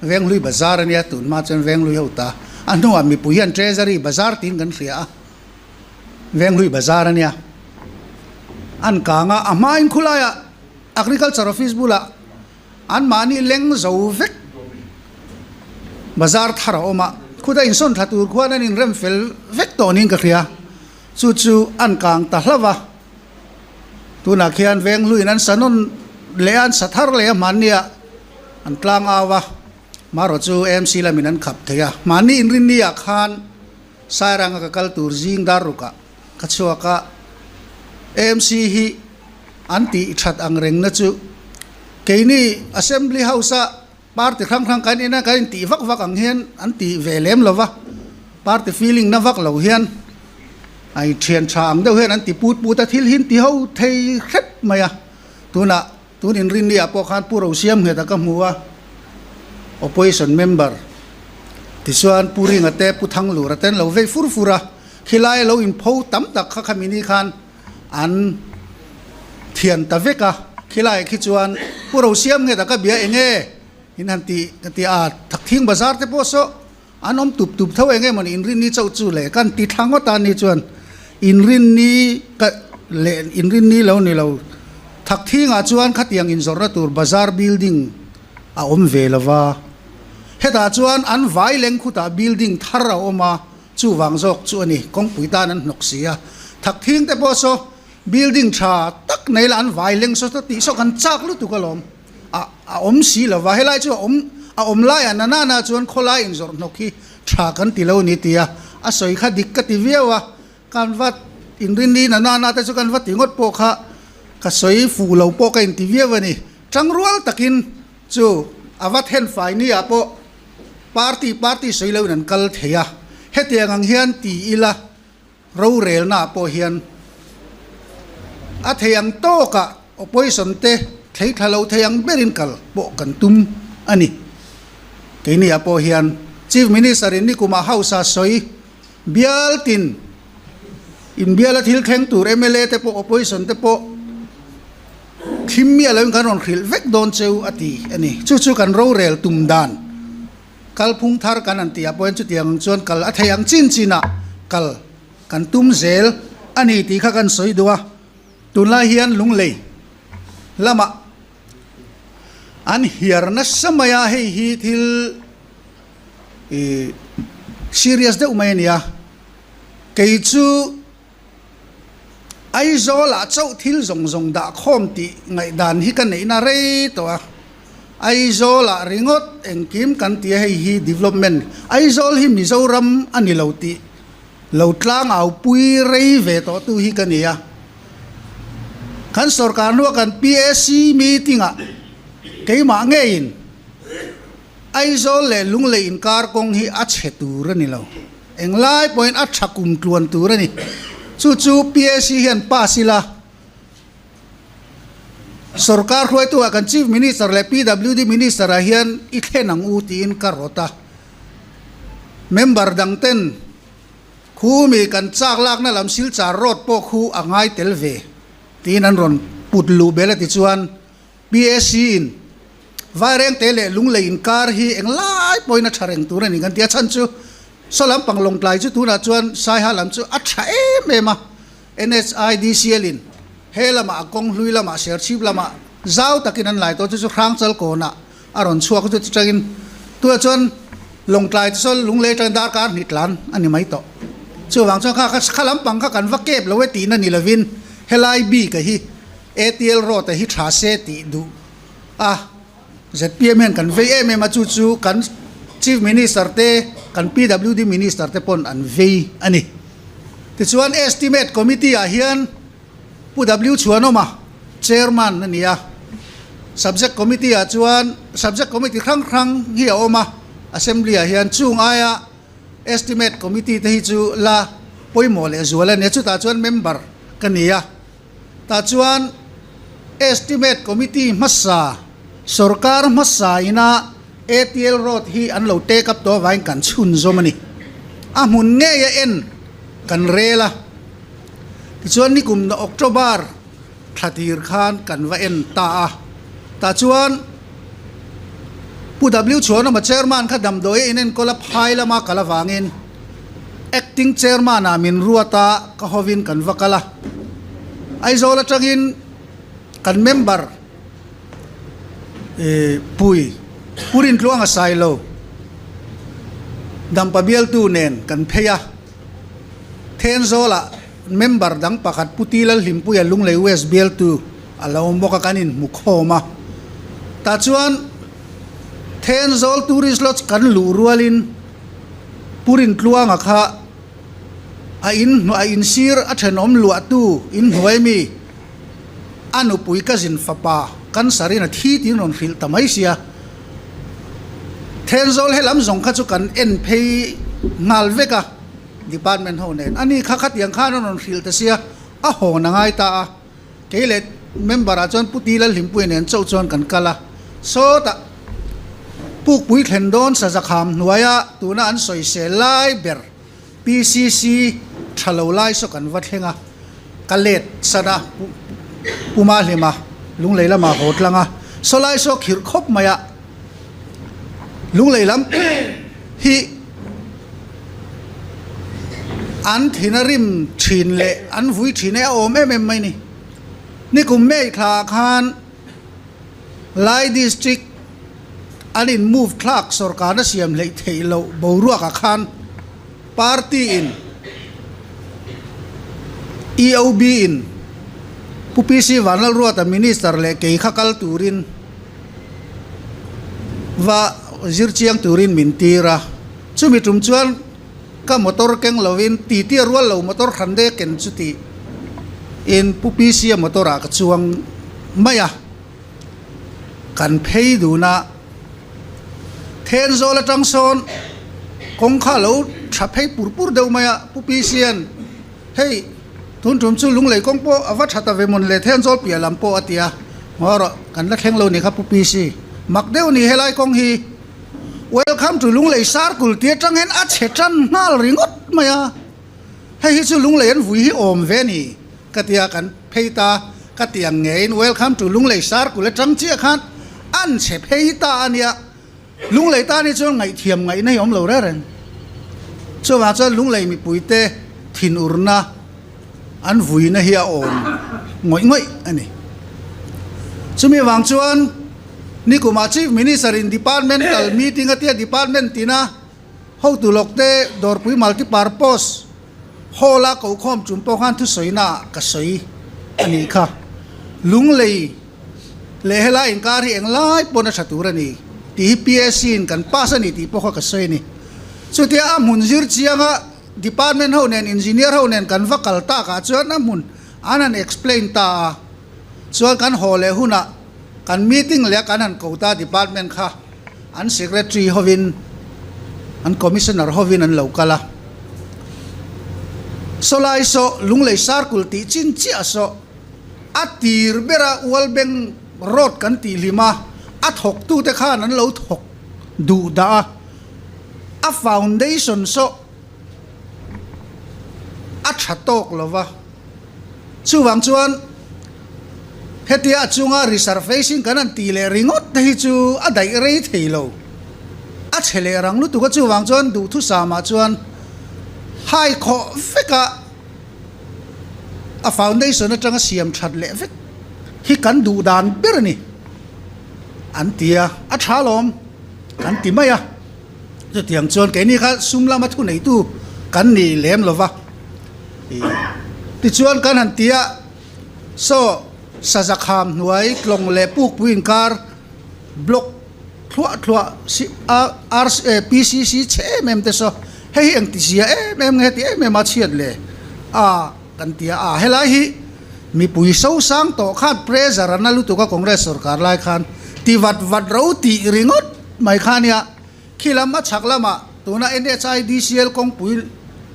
Venghlui Bazar a nia tun hma chuan Venghlui ho ta a hnuah mipui hian Treasury Bazar tiin kan hria a, Venghlui Bazar a nia. An kang a, a hmain khulaiah Agriculture Office bulah anmahni leng zo vek bazar thar a awm a, khuta insawn thla tur khuan an inrem fel vek tawh niin ka hria, chu chu an kang ta hlauh a. Tunah khian Venghluin an sa nawn leh a, an sa thar leh a hmanniah an tlang au a, marawh chu AMC lamin an khap thei a. Hmanni inrinniah khan Sairanga ka kal tur zing dar rukah ka chhuak a, AMC hi an tih that ang rengna chu keini Assembly House-a party hrang hrang kan ina kan intih vak vak ang hian an ti ve lem lo va, party feeling na vak lo hian a inthian tha ang deuh hian an ti put put a, thil hi an ti ho thei hrep mai a. Tunah tun inrinni ah pawh khan Pu Rosiam Ngheta ka hmu a, opposition member tichuan Pu Ringa te Pu Thanglura te an lo vei fur fur a, khilai a lo inpho tam tak kha khami ni khan an thian ta vek a, khilaiah khi chuan Pu Rosiam nge taka bia eng nge in han ti ka ti a, Thakthing bazar te pawh saw an awm tup tup tho eng nge mawni inrinni chauh chu le kan ti thla ngawt a ni chuan inrinni ka leh inrinni lo ni lo Thakthingah chuan khatiang inzawrhna tur bazar building a awm ve lo va, hetah chuan an vai leng khutah building thar a awm a. Chuvang zawk chu a ni, kawngpui tan an hnawk si a. Thakthing te pawh saw building tha tak nei la an vai leng saw tih saw kan chak lutuk alawm. A a awm si lo va, helai chu a awm a awm laiah na nana chuan khawlai inzawrh hnawk hi tha kan ti lo ni tia a sawi kha dik ka ti viau a, kan va inrinni na nana te chu kan va ti ngawt pawh kha ka sawi fuh lo pawh ka inti viau a ni. Tangrual takin chu a va thenfai ni ah pawh Party party sawi loin an kal thei a, hetiang ang hian ti ila rorelnaah pawh hian a thei ang tawkah opposition te thlei thla lo thei ang berin kal pawh kan tum a ni. Keiniah pawh hian Chief Minister in nikumah House ah sawi bial tin inbiala thil thleng tur mla te pawh opposition te pawh Thim miah loin kan rawn hrilh vek dawn cheu a ti a ni. Chu chu kan rorel tum dan kalphung thar kan han tih ah pawhin chutiang ang chuan kal a thei ang chin chin ah kal kan tum zel a ni tih kha kan sawi duh a. Tunlai hian Lunglei lamah an hiar nasa mai a, hei hi thil ih serious deuh mai a ni a. Kei chu. Aizawlah chauh thil zawng zawng dah khawm tih ngaihdan hi ka neihna rei tawh a, Aizawlah ringawt engkim kan ti a hei hi development Aizawl hi Mizoram a ni lo tih lo tlangau pui rei ve tawh tu hi ka ni a. Kan sorkar hnua kan PAC meeting ah keimah ngeiin Aizawl leh Lunglei inkar kawng hi a chhe tur a ni lo. Englai pawhin a tha kum tluan tur a ni. Chu chu PAC hian pass ila, Sorkar hruaitu ah kan Chief Minister leh PWD Minister ah hian i thlen ang u tiin ka rawt a. Member dang ten khu mi kan chak lakna lam Silchar Road pawh khu a ngai tel ve tiin an rawn put luh bel a ti chuan PAC in Vairengte leh Lunglei inkar hi englai pawhin a tha reng tur a ni kan ti a chhan chu. Saw lampang Lawngtlai chu tunah chuan Saiha lam chu a tha em em a, NHIDCL in he lamah a kawng hlui lamah Serchhip lamah zau takin an lai tawh chu chu Hrangchal kawnah a rawn chhuak chu chutangin tunah chuan Lawngtlai te saw Lunglei atangin darkar hnih tlan a ni mai tawh. Chuvang chuan kha kha lampang kha kan va kep lo e tihna ni lovin helai bik a hi ATL road a hi tha se tih duh a. Zpm hian kan vei em em a, chu chu kan Chief Minister te, kan PWD Minister te pawn an vei a ni. Tichuan Estimate Committee ah hian Pu W Chhuanawma Chairman a ni a, Subject Committee ah chuan Subject Committee hrang hrang hi a awm a, Assembly ah hian chung aia Estimate Committee te hi chu la pawimawh leh zual a ni a, chutah chuan member ka ni a. Tah chuan Estimate Committee hmasa, sorkar hmasa ina ATL Road hi an lo take up tawh avangin kan chhunzawm a ni. A hmun ngei a en kan rel a. Tichuan nikum October thla tir khan kan va en ta a. Tah chuan Pu W Chhuanawma Chairman kha damdawi a inenkawl a phai lama kal avangin Acting Chairman ah min ruat a, ka hovin kan va kal a. Aizawl atangin kan member pui Pu Rintluanga Sailo Dampa bialtu nen kan phei a. Thenzawlah member dang pakhat Pu Ti Lalhlimpuia Lunglei West bialtu a lo awm bawk a, kan inhmu khawm a. Tah chuan Thenzawl Tourist Lodge kan luh rualin Pu Rintluanga kha a in a insir a thenawm luahtu inhnuai mi a nupui cousin fapa cancer in a thi tiin rawn hrilh ta mai sia. Thenzawl helam zawng kha chu kan en phei nghal vek a department ho nen. Ani kha khatiang khan a rawn hrilh ta sia a hawn a ngai ta a. Kei leh member ah chuan Pu Ti Lalhlimpuia nen chauh chuan kan kal a, sawtah Pukpui thlen dawn Sazakham hnuaia tuna an sawisel lai ber PCC tha lo lai saw kan va thleng a, ka let san a, Pu Mahlima Lunglei lamah haw tlang a, saw lai saw khirh khawp mai a, Lunglei lam hi an thin a rim thin leh an vui thin e a awm em em mai ni. Nikum May thla ah khan Lai District an in move thlak sawrkarna siam hleih theih loh boruak ah khan party in EOB in Pu PC Vanlalruata Minister leh kei kha kal turin Va zir chiang turin min tir a, chumi tum chuan ka motor keng lovin titi a rual lo motor hran dek ken chu tih in Pu PC a motor ah ka chuang mai a, kan phei dun a, Thenzawl atang sawn kawngkha lo tha phei pur pur deuh mai a, Pu PC an Hei, tun tum chu Lunglei kawng pawh a va tha ta ve mawn le, Thenzawl piah lam pawh a ti a, Ngaw rawh, kan la thleng lo ni kha Pu PC. Mak deuh ni helai kawng hi. Welcome to Lunglei Circle ti atang hian a chhe tan nghal ringawt mai a, hei hi chu Lunglei an vui hi awm ve ni ka ti a, kan phei ta ka ti ang ngeiin Welcome to Lunglei Circle atang chiah khan an chhe phei ta a nia. Lunglei tan hi chuan ngaihthiam ngaihna hi awm lo reng reng. Chuvang chuan Lunglei mipuite thinurna an vuina hi a awm ngawih ngawih a ni. Chumi vang chuan nikumah Chief Minister in Departmental meeting a tia Department tina hotu lawkte Dawrpui Multipurpose Hall a kokhawm chung pawh khan thusawina ah ka sawi a nih kha. Lunglei leh helai inkar hi englai pawn a tha tur a ni tih hi PSC in kan pass a ni tih pawh kha ka sawi a ni. Chutia a hmun zir chianga department ho nen engineer ho nen kan va kal tak ah chuan a hmun an han explain ta a, chuan kan haw leh hunah kan meeting leh a kan han ko ta department kha an secretary hovin an commissioner hovin an lo kal a. Sawlai saw Lunglei Circle tih chin chiah saw A tir bera Ualbeng road kan tih hlim a, a thawktute khan an lo thawk duh dah a, a foundation saw a tha tawk lo va. Chuvang chuan hetia a chunga resurfacing kan han tih leh ringawt te hi chu a daih rei thei lo, a chhe leh rang lutuk a, chuvang chuan duhthusam ah chuan. Hai khawh veka a foundation atanga siam that leh vek hi kan duh dan ber a ni an ti a, a tha lawm kan ti mai a. Chutiang chuan keini kha sum lama thu neitu kan ni lem lo va. Tichuan kan han ti a, saw Sazakham hnuai tlawng leh pukpui inkar block thluah thluah PCC chhe em em te saw hei hi engti zia em em nge ti em em a chhiat le a kan ti a, a helai hi mipui sosang tawh khan pressure a na lutuk a Congress sorkar lai khan ti vat vat ro tih ringawt mai kha nia khi lam a chhak lamah tuna NHIDCL kawngpui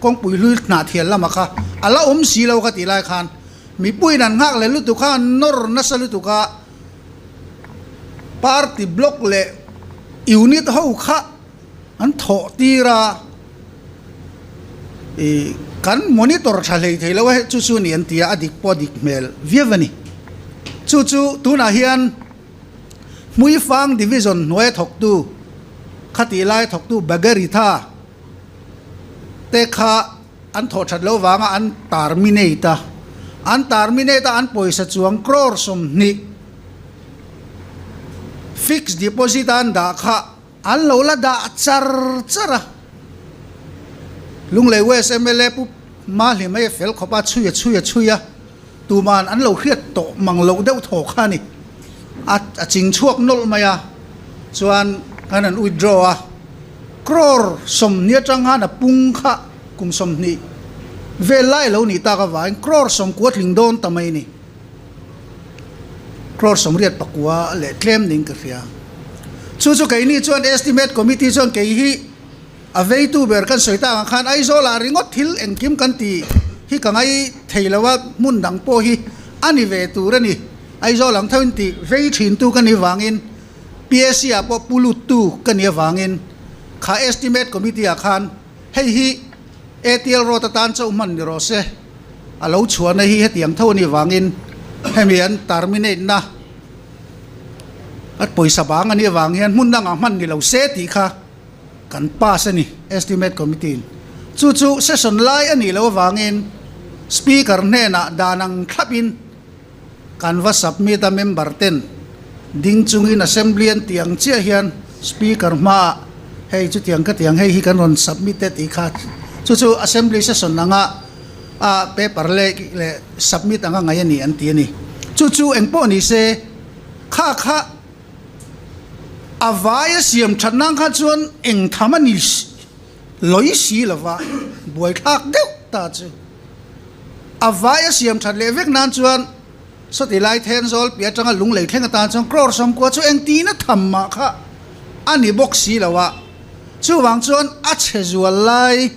kawngpui hlui hnahthial lamah kha a la awm si lo ka tih lai khan mipuiin an nghak leh lutuk kha an nawr nasa lutuk a. Party block leh unit ho kha an thawh tir a, ih kan monitor tha hlei thei lo a hei chu chu ni an ti a, a dik pawh a dik hmel viau a ni. Chu chu tunah hian Hmuifang Division hnuaia thawktu khatih laia thawktu Bagaritha te kha An thawh that loh vanga an terminate a, an terminate a an pawisa chuang crore 20 fixed deposit a an dah kha an lo la dah char char a. Lunglei West mla Pu Mahlim hei a fel khawp a, chhui a chhui a chhui a, tuman an lo hriat tawh mang loh deuh thaw kha a ni. A a ching chhuak nawlh mai a, chuan khan an withdraw a, crore 20 atang khan a pung kha kum 20 vel lai lo nih tak avangin crore 90 tling dawn ta mai a ni. Crore 89 leh tlem ning ka hria. Chu chu keini chuan estimate committee chuan kei hi A veitu ber kan sawi tak ang khan Aizawlah ringawt thil engkim kan ti hi ka ngai thei lo a, hmun dang pawh hi a ni ve tur a ni. Aizawl ang tho in ti vei thintu ka nih vangin PSC ah pawh pu luttu ka nih avangin kha estimate committee ah khan hei hi ATL road atan chauh hman ni rawh se, a lo chhuahna hi hetiang tho a nih vangin hemi an terminate na a pawisa bang a nih avang hian hmun dangah hman ni lo se tih kha Kan pass a ni, Estimate Committee in. Chu chu session lai a nih loh avangin Speaker hnenah dan ang thlapin kan va submit a, member ten ding chungin Assembly an tih ang chiah hian Speaker hmaah hei chutiang ka tiang hei hi kan rawn submit e tih kha chu chu Assembly session anga a paper leh leh submit anga ngaih a ni an ti a ni. Chu chu engpawh ni se kha kha A vai a siam that nan kha chuan eng tham a ni lawi si lova, buaithlak deuh ta chu. A vai a siam that leh vek nan chuan sawti lai Thenzawl piah atanga lunglei thleng atan chuan crore 90 chu engtin a tham mah kha a ni bawk si lo a. Chuvang chuan a chhe zual lai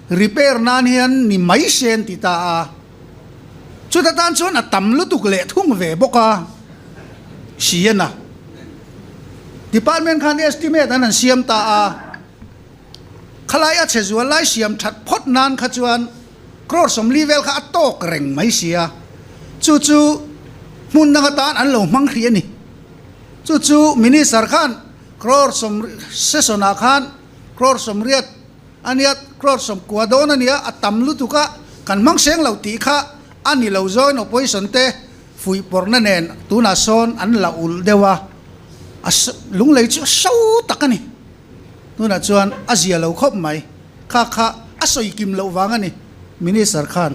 repair nan hian ni mai se an ti ta a. Chuta tan chuan a tam lutuk leh thung ve bawk a, Siena Department khan estimate an han siam ta a, khalai a chhe zual lai siam that phawt nan kha chuan crore 40 vel kha a tawk reng mai sia, chu chu hmun dang atan an lo hmang hrih a ni. Chu chu Minister khan crore sawm session ah khan crore 80 A nia, crore 90 dawn a nia, a tam lutuk a, kan hmang seng lo tih kha a ni lo zawin opposition te fuih pawrhna nen tunah sawn an la ulh deuh a, a lunglei chu a so tak a ni. Tunah chuan a zia lo khawp mai, kha kha a sawi kim loh vang a ni Minister khan.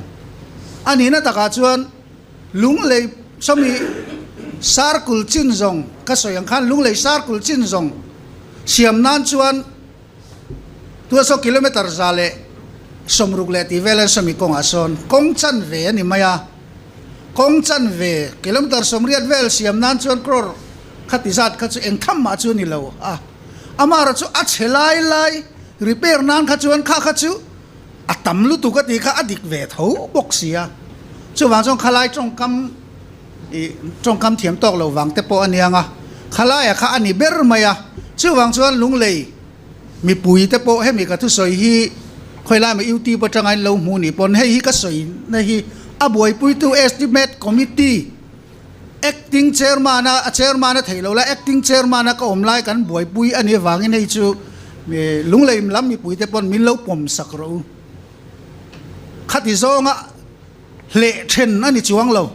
A nihna takah chuan lunglei sawmi circle chin zawng ka sawi ang khan lunglei circle chin zawng siam nan chuan Tuna saw kilometre 160 leh tih vel an sawmi kawngah sawn kawng chanve a ni mai a, kawng chanve kilometre 80 vel siam nan chuan crore khati zat kha chu eng tham mah chu a ni lo a, amaherawh chu a chhe lai lai repair nan kha chuan kha kha chu a tam lutuk a tih kha a dik ve tho bawk si a, chuvang chuan khalai tawngkam ih tawngkam thiam tawk lo vang te pawh a niang a, khalaia kha a ni ber mai a, chuvang chuan lunglei mipui te pawh hemi ka thusawi hi khawilai maw youtube atanga in lo hmu nih pawn hei hi ka sawi na hi a buaipuitu estimate committee acting chairman a a chairman a theih loh lai acting chairman a ka awm lai kan buaipui a nih avangin hei chu lunglei lam mipui te pawn min lo pawm sak rawh u. Khati zawnga hleh then a ni chuang lo.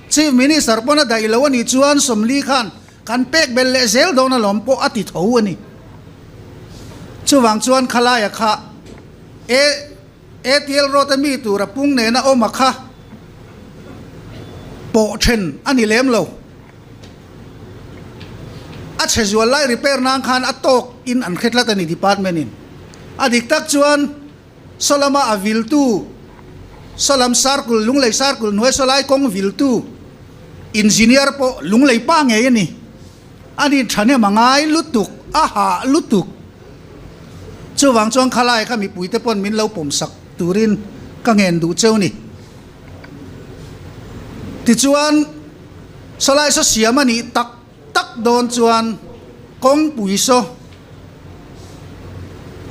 Chief Minister pawn a daih lo a nih chuan 40 khan kan pek belh leh zel dawn alawm pawh a ti tho a ni. Chuvang chuan khalaia kha e ATL road a mi tur a pung nena awm a kha pawh then a ni lem lo. A chhe zual lai repair nan khan a tawk in an hre tlat a ni department in. A dik tak chuan Sawlama a viltu, Sawlam Circle, Lunglei Circle hnuai sawlai kawng viltu engineer pawh Lunglei pa ngei a ni. A ni thahnem a ngai lutuk, a hah lutuk. Chuvang chuan khalai kha mipuite pawn min lo pawmsak turin ka ngen duh cheu ni. Tichuan, sawlai saw siam a nih tak tak dawn chuan kawngpui saw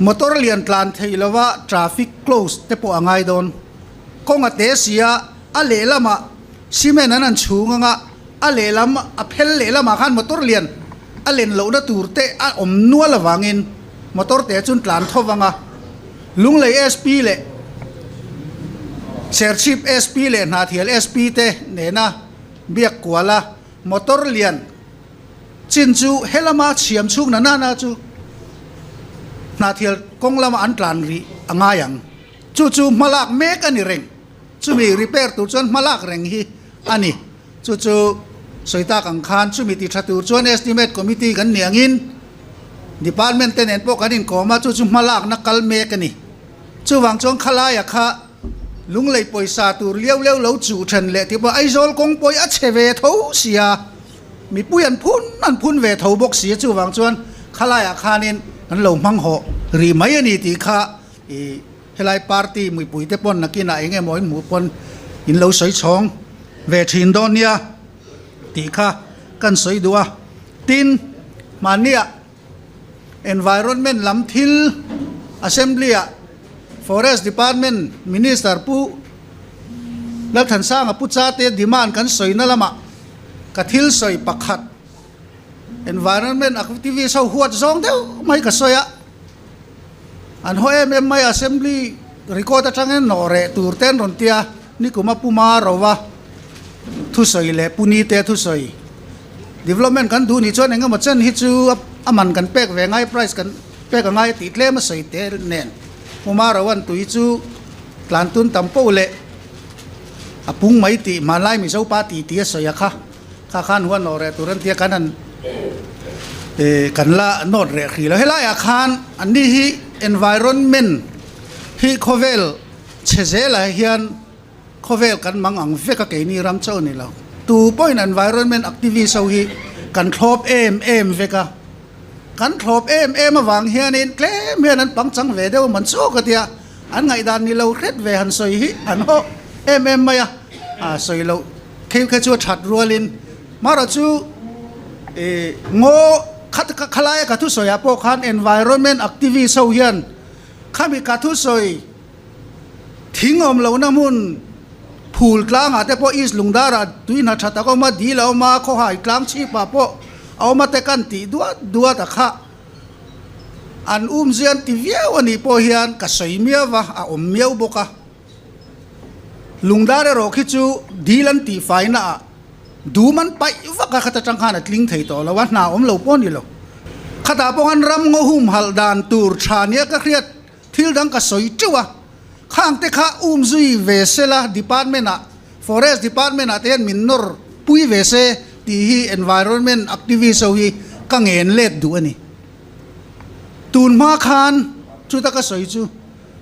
motor lian tlan theih lova traffic close te pawh a ngai dawn. Kawng a te si a, a lehlamah cement an han chhung anga a lehlam a phel lehlamah khan motor lian a len lohna tur te a awm nual avangin motor te chuan tlan tho vang a, Lunglei SP leh Serchhip SP leh Hnahthial SP te nena biak kual a motor lian chin chu helama chhiam chhung na nana chu Hnahthial kawng lama an tlan rih a ngai ang. Chu chu hmalak mek a ni reng. Chumi repair tur chuan hmalak reng hi a ni. Chu chu sawi tak ang khan chumi ti tha tur chuan estimate committee kan nih angin department te nen pawh kan inkawm a, chu chu hmalakna kal mek a ni. Chuvang chuan khalaia kha Lunglei pawisa tur liau liau lo chuh then leh tih pawh Aizawl kawng pawi a chhe ve tho sia, mipui an phun an phun ve tho bawk sia, chuvang chuan khalaiah khanin kan lo hmang hawh rih mai a ni tih kha ih Helai party muipuite pawn nakinah eng emaw in hmuh pawn in lo sawi chhawng ve thin dawn nia tih kha kan sawi duh a. Tin, mahniah environment lam thil assembly-ah Forest Department Minister Pu Lalthansanga Pu Chate demand kan sawina lamah ka thil sawi pakhat environment activist ho huat zawng deuh mai ka sawi a. An haw em em mai assembly record atangin nawh reh tur te an rawn tia, nikuma Puma Rova thusawi leh Puni te thusawi development kan duh nih chuan engemaw chen hi chu a man kan pek ve ngai price kan pek a ngai a tih tlem a sawi te nen Puma Rovan tui chu tlan tun tam poh leh a pung mai tih hmanlai Mizo pa tih tih a sawi a kha. Kha khan huan nawh reh tur an tia kan han kan la nawt reh hrih lo. Helaiah khan anni hi environment hi khawvel chhe zelah hian khawvel kan mang ang vek a keini ram chauh a ni lo. Tu pawhin environment activist ho hi kan thlawp em em vek a. Kan thlawp em em avang hianin tlem hian an pangchang ve deuh a man chawk a tia an ngaihdan ni lo hret ve han sawi hi an haw em em mai a, a sawi loh Thil kha chu a that rualin marawh chu ih ngaw kha khalaia ka thusawiah pawh khan environment activist ho hian khami ka thusawi thing awm lohna hmun phul tlangah te pawh East Lungdarah tui hna tha tak a awm a, dil a awm a, khawhai tlang chhipah pawh a awm a te kan tih duat duat a kha an umzia an ti viau a nih pawh hian ka sawi miau va a awm miau bawk a. Lungdar erawh khi chu dil an tih faina ah dum an paih vak a, khata tang khan a tling thei tawh lo a, hna awm lo pawh a ni lo. Khatah pawh khan ram ngaw humhalh dan tur tha nia ka hriat thil dang ka sawi teuh a, khang te kha um zui ve se la department ah forest department ah te hian min nawr pui ve se tih hi environment activist ho hi ka ngen let duh a ni. Tun hma khan chuta ka sawi chu.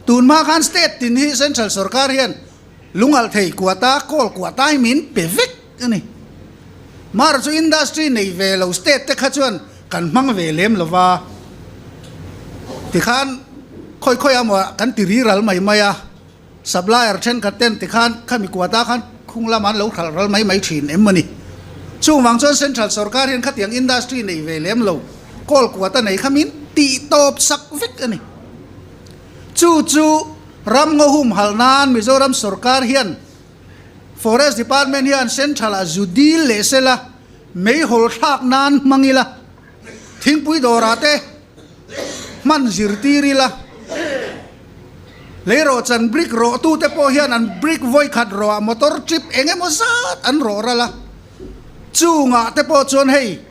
Tun hma khan state tin hi central sorkar hian lungalh thei kuata kawl kuata hi min pe vek a ni. Mar chu industry nei ve lo state te kha chuan kan hmang ve lem lo va. Tikhan khawi khawi a maw kan ti ri ral mai mai a, supplier thenkhat ten tikhan khami kuata khan khung lamah an lo hralh ral mai mai thin em a ni. Chung vang chuan central sorkar hian khatiang industry nei ve lem lo kawl kuata nei kha min tih tawp sak vek a ni. Chu chu ram ngaw humhalh nan Mizoram sorkar hian Forest Department hian Central ah zu dil leh sela meihawl thlak nan hmang ila, thingpui dawrah te hman zirtir ila. Lei rawh chan brick rawh tu te pawh hian an brick vawi khat rawh ah motor trip eng emaw zat an rawh ral a. Chungah te pawh chuan hei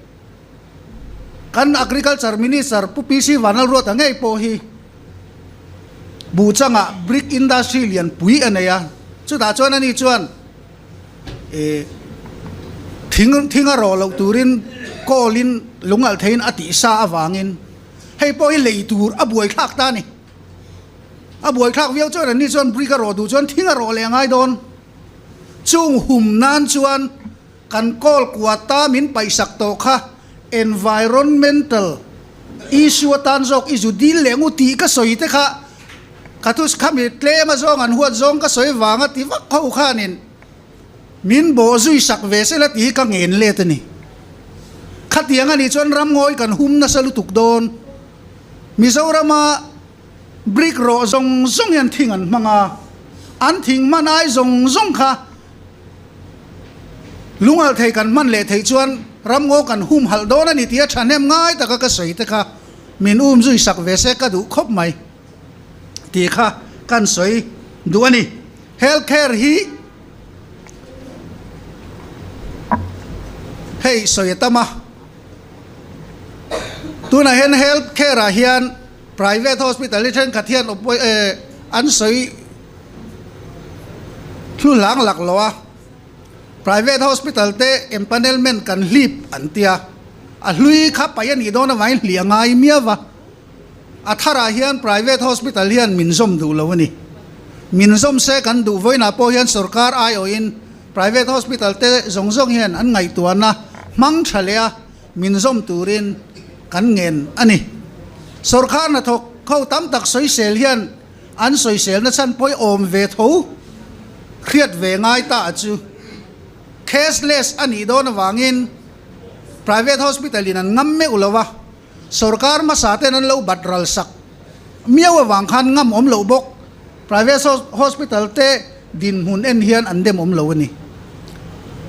kan Agriculture Minister Pu PC Vanlalruata ngei pawh hi Buhchangah brick industry lian pui a nei a. Chutah chuan ani chuan eh thing thing a rawh loh turin kawl in lungalh theiin a tih sa avangin hei pawh hi lei tur a buaithlak ta a ni. A buaithlak viau chuan anni chuan brick a rawh duh chuan thing a rawh leh a ngai dawn. Chung hum nan chuan kan kawl kuata min paihsak tawh kha environmental issue atan zawk i zu dil leh ngu tih ka sawi te kha ka thu khami tlem a zawng an huat zawng ka sawi vanga ti vak ho khanin min bawh zui sak ve sela tih hi ka ngen let a ni. Khatiang a nih chuan ramngawi kan hum nasa lutuk dawn. Mizorama brick rawh zawng zawng hian thing an hmang a, an thing hman ai zawng zawng kha lungalh thei kan hman leh theih chuan ramngaw kan humhalh dawn a ni tih a thahnem ngai taka ka sawi te kha min um zui sak ve se ka duh khawp mai tih kha kan sawi duh a ni. Health care hi hei sawi a tam a. Tunah hian health care ah hian private hospital hi thenkhat hian an sawi thlu hlang lak lo a, private hospital te empanelment kan hlip an tia, a hlui kha paih a nih dawn avangin hlih a ngai miau va, a tharah hian private hospital hian min zawm duh lo a ni. Min zawm se kan duh vawiinah pawh hian sorkar aiawhin Private hospital te zawng zawng hian an ngaihtuahna hmang tha leh a, min zawm turin kan ngen a ni. Sorkar hnathawk ho tam tak sawisel hian an sawiselna chhan pawi awm ve tho hriat ve ngai ta a chu. Cashless a nih dawn avangin private hospital in an ngam meuh lo a, sorkar hmasa ten an lo bat ral sak miau avang khan ngam awm loh bawk. Private hospital te dinhmun en hian an dem awm lo a ni.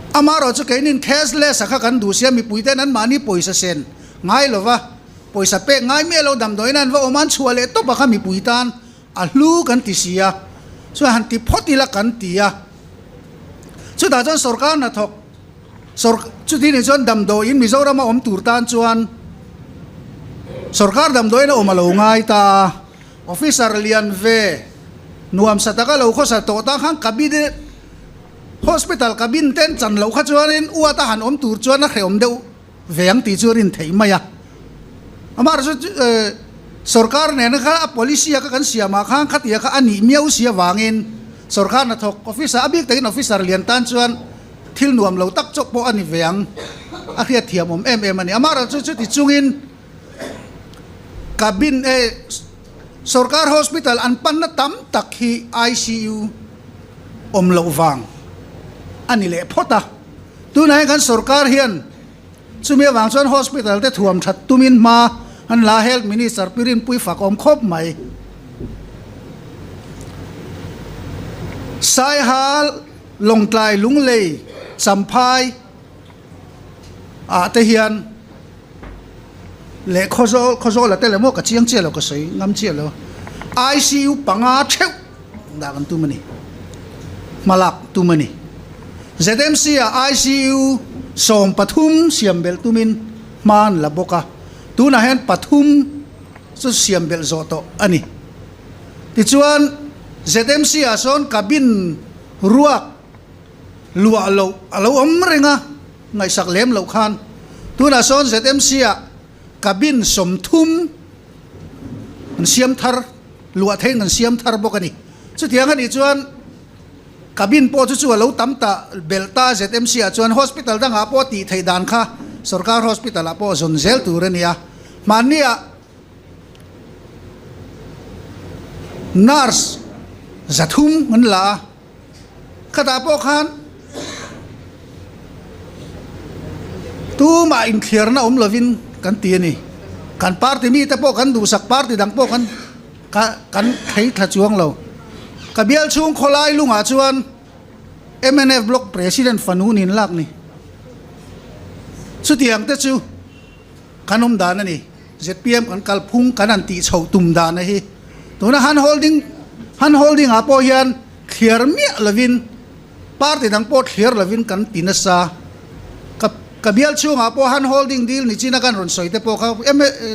Amaherawh chu keinin cashless a kha kan duh sia mipui ten anmahni pawisa sen ngai lova pawisa pek ngai miah lo damdawiin an va awm a an chhuah leh tawp a kha mipui tan a hlu kan ti si a, chuan han ti phawt ila kan ti a. Chutah chuan sorkar hnathawk sawr chuti nih chuan damdawiin Mizoram a awm tur tan chuan sorkar damdawiin a awm a lo ngai ta a. Officer lian ve nuamsa taka lo khawsa tawh tan khan cabinet hospital cabin ten chan loh kha chuanin uat a han awm tur chuan a hrehawm deuh ve ang tih chu a rin theih mai a. Amaherawhchu chu sorkar nena kha a policy a kha kan siam ah khan khatia kha a nih miau si avangin sorkar hnathawk officer a bik takin officer lian tan chuan thil nuam lo tak chawk pawh a ni ve ang a hriatthiam awm em em a ni. Amaherawhchu chuti chungin Cabin e Sorkar hospital an panna tam tak hi ICU awm loh vang a ni leh phawt a. Tunah hian kan sorkar hian chumi avang chuan hospital te thuam that tumin hma an la Health Minister Pi Rinpui fak awm khawp mai. Saihal, Lawngtlai, Lunglei, Champhai ah te hian leh Khawzawl Khawzawl a tel emaw ka chiang chiah lo ka sawi ngam chiah lo ICU panga theuh dah kan tum a ni hmalak tum a ni ZMC ah ICU 13 siam belh tumin hma an la bawk a tunah hian pathum chu siam belh zawh tawh a ni tichuan ZMC ah sawn cabin ruak luah loh a lo awm reng a, ngaihsak lem loh khan tunah sawn ZMC ah cabin 30 an siam thar, luah theiin an siam thar bawk a ni. Chutiang a nih chuan cabin pawh chu chu a lo tam ta belh ta ZMC ah chuan hospital dangah pawh tih theih dan kha sorkar hospital ah pawh zawn zel tur a ni a, hmanni ah nurse 300 an la a. Khatah pawh khan tumah inthliarna awm lovin kan ti a ni. Kan party mite pawh kan duhsak, party dang pawh kan kan thei thla chuang lo. Ka bial chhung khawlai lungah chuan mnf block president fanu nin lak ni. Chutiang te chu kan awm dan a ni. Zpm kan kalphung kan han tih chhoh tum dan a hi. Tuna hand holding, Hand holding ah pawh hian thliar miah lovin party dang pawh thliar lovin kan ti nasa. Ka ka bial chhungah pawh hand holding dil ni china kan rawn sawi te pawh kha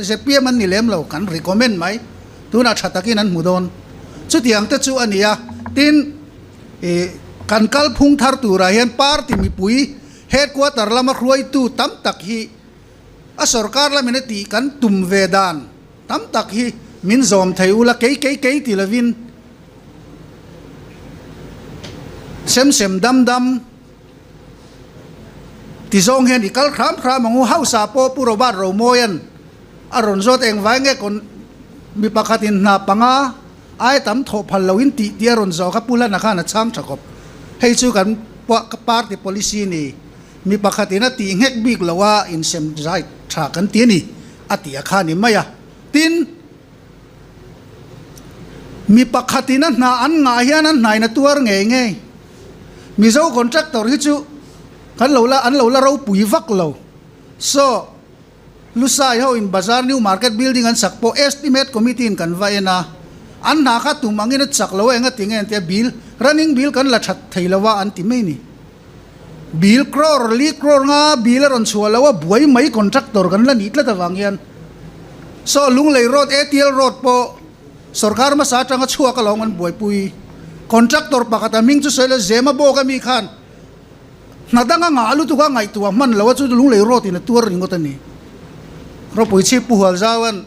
zpm an ni lem lo kan recommend mai. Tunah tha takin an hmu dawn. Chutiang te chu a ni a. Tin, ih kan kalphung thar turah hian party mipui headquarter lama hruaitu tam tak hi a sorkar lamin a tih kan tum ve dan tam tak hi min zawm thei ula kei kei kei ti lovin sem sem dam dam ti zawng hian i kal hram hram ang u. House ah pawh Pu Robert Romawia'n a rawn zawt engvai nge kawn mi pakhatin hna panga ai tam thawh phal loin tih tih a rawn zawh kha Pu Hlana khan a chhang tha khawp. Hei chu kan party policy ni. Mi pakhatin a tih nghek bik lo a, insem zai tha kan ti a ni, a tih a kha ni mai a. Tin, mi pakhatin a hna an ngah hian an hnain a tuar ngei ngei. Mizo contractor hi chu kan lo la an lo la ropui vak lo. So, Lusai ho in Bazar New Market Building an sak pawh Estimate Committee in kan va en a, an hna kha tum angin a chak lo a enga ti nge an ti a, bill, running bill kan la that thei lo a an ti mai ni. Bill crore li crore nga bill a rawn chhuah lo a, buai mai contractor kan la nih tlat avang hian. So Lunglei Road, ATL Road pawh sorkar hmasa atanga chhuak alawm an buaipui. Contractor pakhat a hming chu sawi lo Zema bawk ami khan hna danga ngah lutuk a ngaihtuah hman lo a chu Lunglei Road in a tuar ringawt a ni. Ropui chhip Pu Hualzauan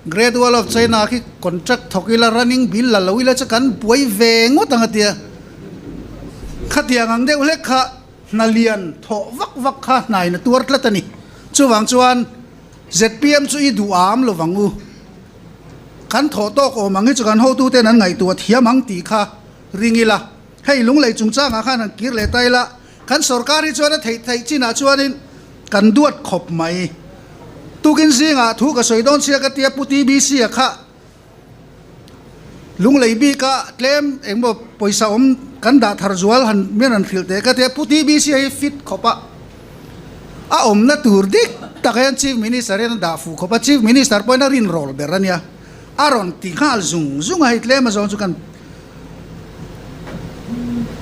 Great Wall of China khi contract thawk ila running bill la lo ila chu kan buai ve ngawt ang a tia. Khatiang ang deuh hlek kha hna lian thawh vak vak kha hnaiin a tuar tlat a ni. Chuvang chuan zpm chu i duh am lo vang u. Kan thawh tawk awm ang hi chu kan hotuten an ngaihtuah thiam ang tih kha ring ila. Hei lunglei chungchangah khan han kir leh ta ila, kan sorkar hi chuan a theih theih chinah chuanin kan duat khawp mai. Tukin zingah thu ka sawi dawn sia ka tia Pu TBC-a kha lunglei bika tlem engmaw pawisa awm kan dah thar zual han min rawn hrilh teh ka tia Pu TBC-a hi fit khawp a, a awmna tur dik tak hian Chief Minister hian a dah fuh khawp a, Chief Minister pawhin a rinrawl ber a nia, a rawn ti nghal zung zung a, hei tlem azawng chu kan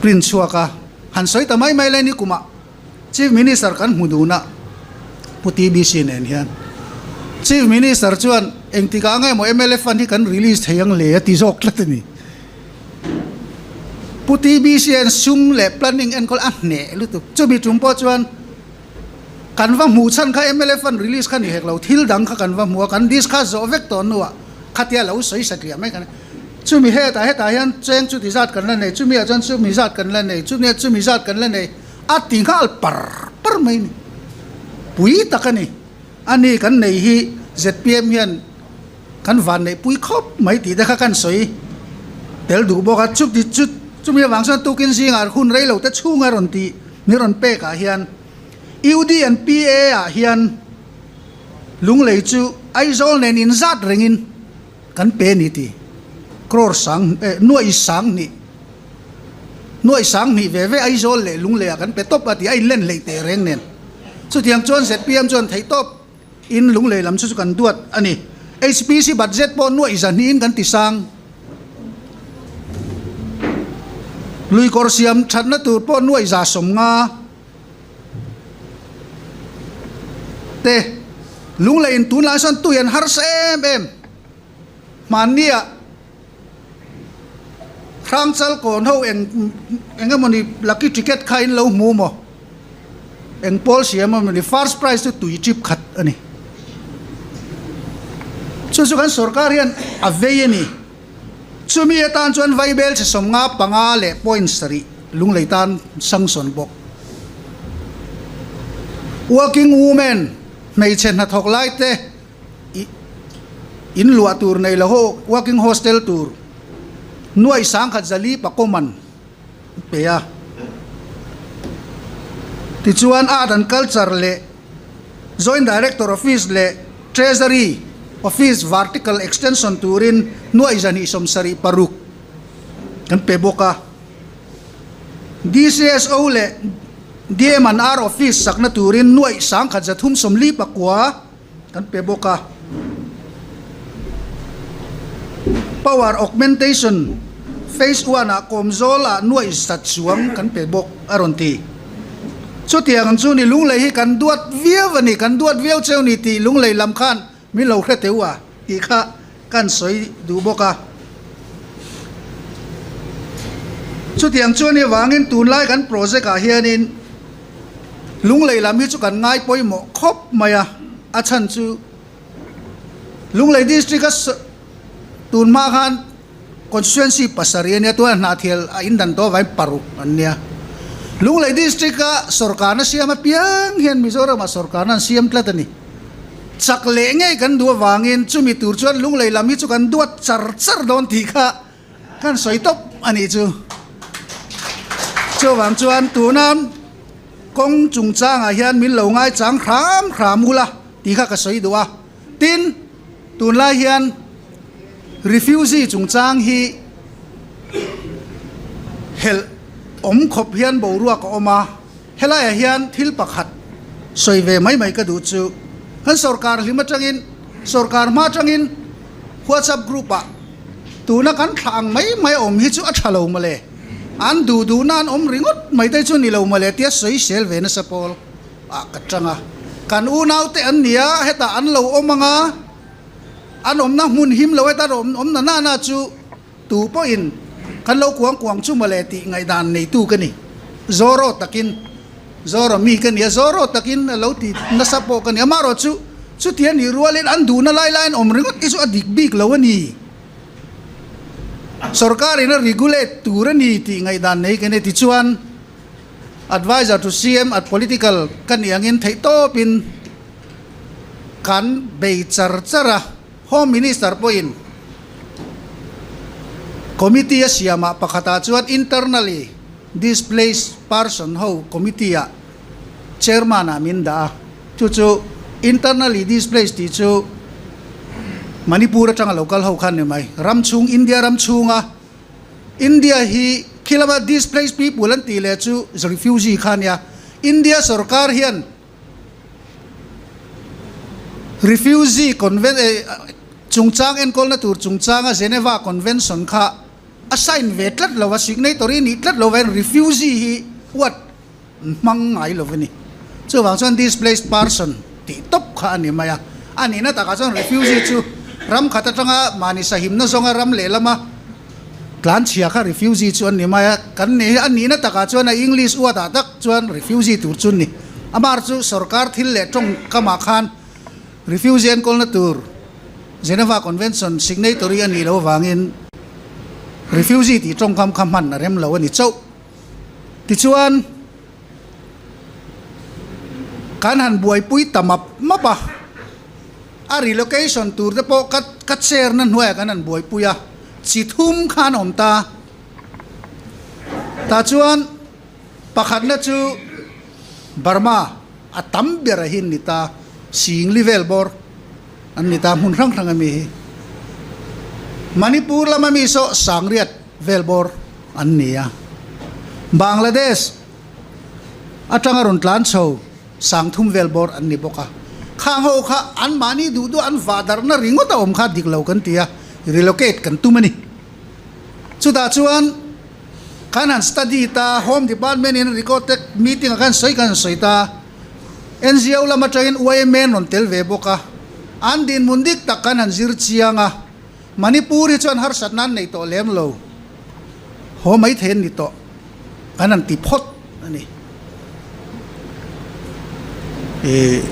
print chhuak a, han sawi ta mai mai lai ni kumah Chief Minister kan hmu dun a, Pu TBC nen hian. Chief Minister chuan engtikah nge maw mla fund hi kan release thei ang le a ti zawk tlat a ni. Pu TBC hian sum leh planning enkawl a hneh lutuk. Chumi tum pawh chuan kan va hmuh chhan kha mla fund release kha ni hek lo, thil dang kha kan va hmu a, kan discuss zawh vek tawh hnuah khatia lo sawi satliah mai kan chumi hetah hetah hian cheng chuti zat kan la nei, chumiah chuan chumi zat kan la nei, chumiah chumi zat kan la nei a ti nghal par par mai a ni. Pui tak a ni. A ni kan nei hi zpm hian kan van neih pui khawp mai tih te kha kan sawi tel duh bawk a, chuti chu chumi avang chuan tukin zingah hun rei lo te chhunga rawn tih min rawn pek ah hian UD and PA ah hian Lunglei chu Aizawl nen inzat rengin kan pe ni ti. Crore sang eh nuaih sang hnih nuaih sang hnih ve ve Aizawl leh Lungleiah kan pe tawp a ti a inlen hleih teh reng nen. Chutiang chuan zpm chuan theih tawp in Lunglei lam chu chu kan duat a ni. HPC budget pawh nuaih zahnihin kan ti sang. Luikawr siam thatna tur pawh nuaih za 50. Te lunglei in tunlai sawn tui an harsa em em. Hmannia Hrangchal kawn ho eng eng emawni lucky ticket kha in lo hmu maw? Eng pawl siam emawni first prize chu tui chip khat a ni. Chu chu kan sorkar hian a vei a ni. Chumi atan chuan Vaibel chi 55 leh point sarih lunglei tan sanction bawk. Working women, hmeichhe hnathawk lai te in luah tur nei lo ho working hostel tur nuaih sangkhat zali pakawm an pe a. Tichuan Art and Culture leh Joint Director Office leh Treasury Office Vertical Extension turin nuaih zahnih 76 kan pe bawk a. DCSO leh DM and R Office sakna turin nuaih 1349 kan pe bawk a. Power Augmentation Phase One ah kawmzawl ah nuaih zat chuang kan pe bawk a rawn ti. Chutiang chu ni Lunglei hi kan duat viau a ni, kan duat viau cheu ni tih Lunglei lam khan min lo hre teu a tih kha kan sawi duh bawk a. Chutiang chuan i vangin tunlai kan project ah hianin Lunglei lam hi chu kan ngai pawimawh khawp mai a, a chhan chu Lunglei District a tun hma khan Constituency pasarih a nia, tunah Hnahthial a indan tawh avangin paruk an nia. Lunglei District a sawrkarna siam apiang hian Mizoramah sawrkarna an siam tlat a ni. Chak leh ngei kan duh avangin chumi tur chuan Lunglei lam hi chu kan duat char char dawn tih kha kan sawi tawp a nih chu. Chuvang chuan tuna kawng chungchangah hian min lo ngaichang hram hram ula tih kha ka sawi duh a. Tin, tunlai hian refugee chungchang hi helh awm khawp hian boruak a awm a, helaiah hian thil pakhat sawi ve mai mai ka duh chu kan sorkar hlim atangin, sorkar hma atangin WhatsApp group ah tuna kan thlah ang mai mai a awm hi chu a tha lo mawle, an duh duhna an awm ringawt mai te chu ni lo mawle tia sawi sel ve nasa pawl. Ah ka tang a, kan unaute an ni a, hetah an lo awm ang a, an awmna hmun him lo heta awm awm na nana chu tu pawhin kan lo kuang kuang chu mawle tih ngaihdan neitu ka ni. Zawraw takin, Zawraw mi ka ni a, zawraw takin a lo ti nasa pawh ka ni. Amaherawh chu chuti a nih rualin an duhna lai laiin awm ringawt hi chu a dik bik lo a ni. Sorkarin a regulate tur a ni tih ngaihdan nei ka ni. Tichuan. Adviser to CM at political ka nih angin theihtawpin kan bei char char a, Home Minister pawhin committee a siamah pakhatah chuan internally displaced person ho committee ah chairman ah min dah a, chu chu internally displaced tih chu Manipur atanga lo kal ho khan ni mai, ram chhung India ram chhunga India hi khi lama displaced people an tih leh chu refugee kha a nia. India sorkar hian refugee conven eh chungchang enkawlna tur chungchanga Geneva Convention kha a sign ve tlat lo a, signatory nih tlat lo vangin refugee hi huat hmang ngai lo a ni. Chuvang chuan displaced person tih tawp kha a ni mai a. A nihna takah chuan refugee chu ram khat atanga mahni sahimna zawnga ram lehlama tlanchhia kha refugee chu an ni mai a. Kan ni hi a nihna takah chuan a English uatah tak chuan refugee tur chu ni. Amar chu sorkar thil leh tawngkamah khan refugee enkawlna tur Geneva Convention signatory a nih loh avangin refugee tih tawngkam kha hman a rem lo a ni chauh. Tichuan, kan han buaipui ta map map a, a relocation tur te pawh ka ka chair na hnuaiah kan han buaipui a, chi thum kha an awm ta. Tah chuan pakhatna chu Burma a tam ber a hi an ni ta, Singli vel bawr an ni ta hmun hrang hrang a mi hi. Manipur lama mi saw Sangriat vel bawr an ni a. Bangladesh atanga rawn tlan chho Sangthum vel bawr an ni bawk a. Khang ho kha anmahni duh duh an vah darhna ringawt a awm kha dik lo kan ti a, relocate kan tum a ni. Chutah chuan kan han study ta, Home Department in record te meeting ah khan sawi kan han sawi ta, NGO lam atangin YMA an rawn tel ve bawk a, an dinhmun dik tak kan han zir chiang a. Manipur hi chuan harsatna an nei tawh lem lo, haw mai thei an ni tawh, kan han ti phawt a ni. Ih,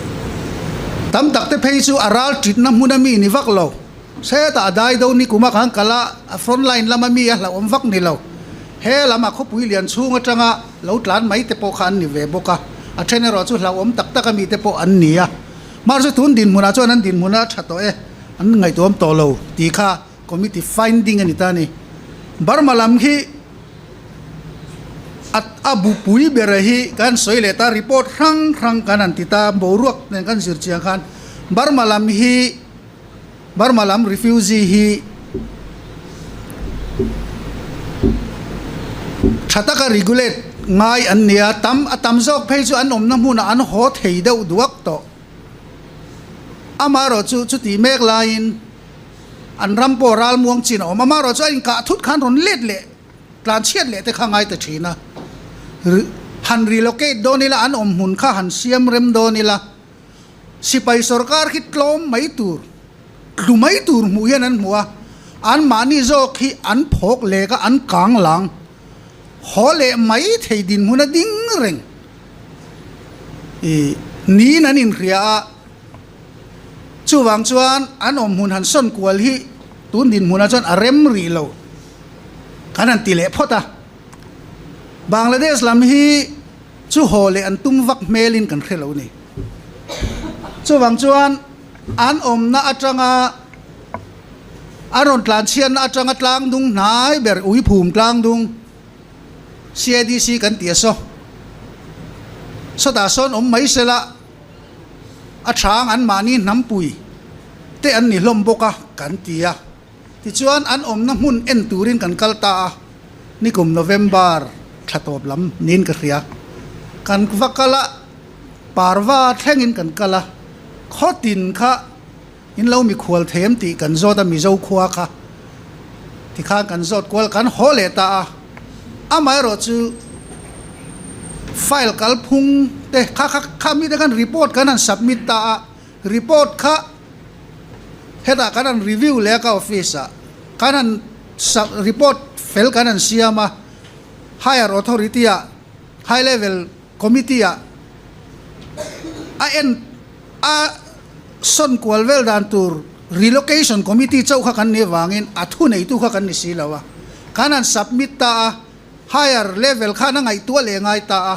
tam tak te phei chu a ral titna hmun a mi ni vak lo, hetah a dai do ni kuma khan kal a, a front line lama mi a hlauhawm vak ni lo, he lama khawpui lian chhung atanga lo tlan mai te pawh kha an ni ve bawk a, a then erawh chu hlauhawm tak tak a mi te pawh an ni a, mahse tun dinhmunah chuan an dinhmun a tha tawh e. An ngaihtuam tawh lo tih kha committee finding a ni ta a ni. Burma lam hi a a bupui bera hi kan sawi leh ta report hrang hrang kan han ti ta boruak nen kan zir chiang khan Burma lam hi Burma lam refugee hi tha taka regulate ngai an ni a tam a tam zawk phei chu an awmna hmunah an haw thei deuh duak tawh. Amaherawh chu chutih mek laiin An ram pawh ralmuang chin a awm. Amaherawh chu a inkah thut khan rawn let leh tlan chhiat leh te kha ngai ta thin a. Han relocate dawn ila, an awm hmun kha han siam rem dawn ila, sipai sorkar khi tlawm mai tur, tlu mai tur hmuh hian an hmu a, anmahni zawk hi an phawk lek a, an kang lang haw leh mai thei dinhmun a ding reng i niin an inhria a. Chuvang chuan an awm hmun han sawn kual hi tun dinhmunah chuan a rem rih lo kan han ti leh phawt a. Bangladesh lam hi chu haw leh an tum vak hmelin kan hre lo ni. Chuvang chuan an awmna atanga an rawn tlanchhiatna atanga tlangdung hnai ber Uiphum tlangdung CADC kan ti a saw. Sawtah sawn awm mai sela a chang anmahni hnampui te an ni hlawm bawk a kan ti a. Tichuan an awmna hmun en turin kan kal ta a, nikum November thla tawp lam niin ka hria. Kan va kal a, parva thlengin kan kal a, khawtin kha in lo mikhual them tih kan zawt a Mizo khua kha tikhan kan zawt kual kan haw leh ta a, amaherawh chu file kalphung te kha kha kha mite khan report kan han submit ta a, report kha hetah kan han review leh a ka office ah kan han report fel kan han siam a, higher authority ah high level committee ah a en a sawn kual vel dan tur relocation committee chauh kha kan nih avangin a thuneitu kha kan ni si lo a, kan han submit ta a, higher level khan a ngaihtuah leh ngai ta a,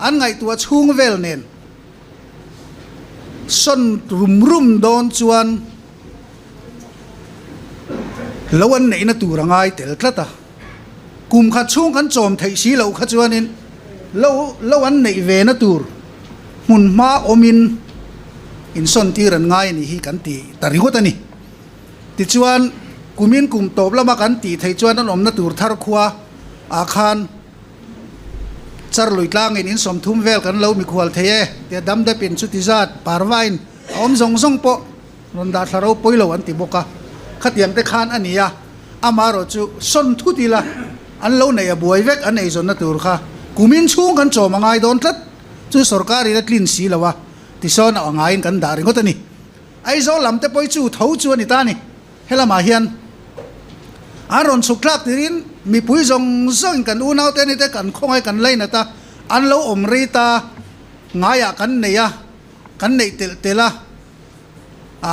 an ngaihtuah chhung vel nen sawn rum rum dawn chuan lo an neihna tur a ngai tel tlat a, kum khat chhung kan chawm theih si loh kha chuanin lo lo an neih ve na tur hmun hma awmin insawn tir an ngai a nih hi kan ti ta ringawt a ni. Tichuan kumin kum tawp lama kan tih theih chuan an awmna tur thar khua ah khan Char lui tlangin in 30 vel kan lo mikhual thei e tia dam depin chuti zat parvain a awm zawng zawng pawh rawn dah thla ropui lo an ti bawk a, khatiang te khan a ni a, amaherawh chu sawn thut ila an lo neih a buai vek an eizawnna tur kha kumin chhung kan chawm a ngai dawn tlat chu sorkar in a tlin si lo a tisawn a ngaiin kan dah ringawt a ni. Aizawl lam te pawh chu tho chu a ni ta a ni. Helamah hian an rawn chhuk thlak tirin mipui zawng zawngin kan unaute ni te kan khawngaih kan lainat a, an lo awm rei ta ngaiah kan nei a, kan neih telh telh a,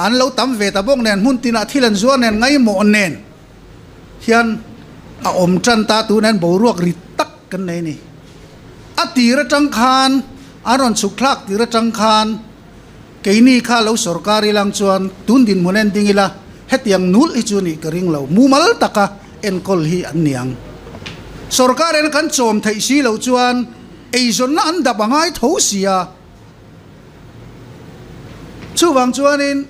an lo tam ve ta bawk nen hmun tinah thil an zuar nen ngaimawh nen hian a awm tan ta tunah hian boruak ri tak kan nei a ni. A tir atang khan an rawn chhuk thlak tir atang khan Keini kha lo sorkar ilang chuan tun dinhmun en ding ila hetiang nul hi chu nih ka ring lo, mumal taka enkawl hi an ni ang. Sorkar en kan chawm theih si loh chuan eizawnna an dap a ngai tho si a. Chuvang chuanin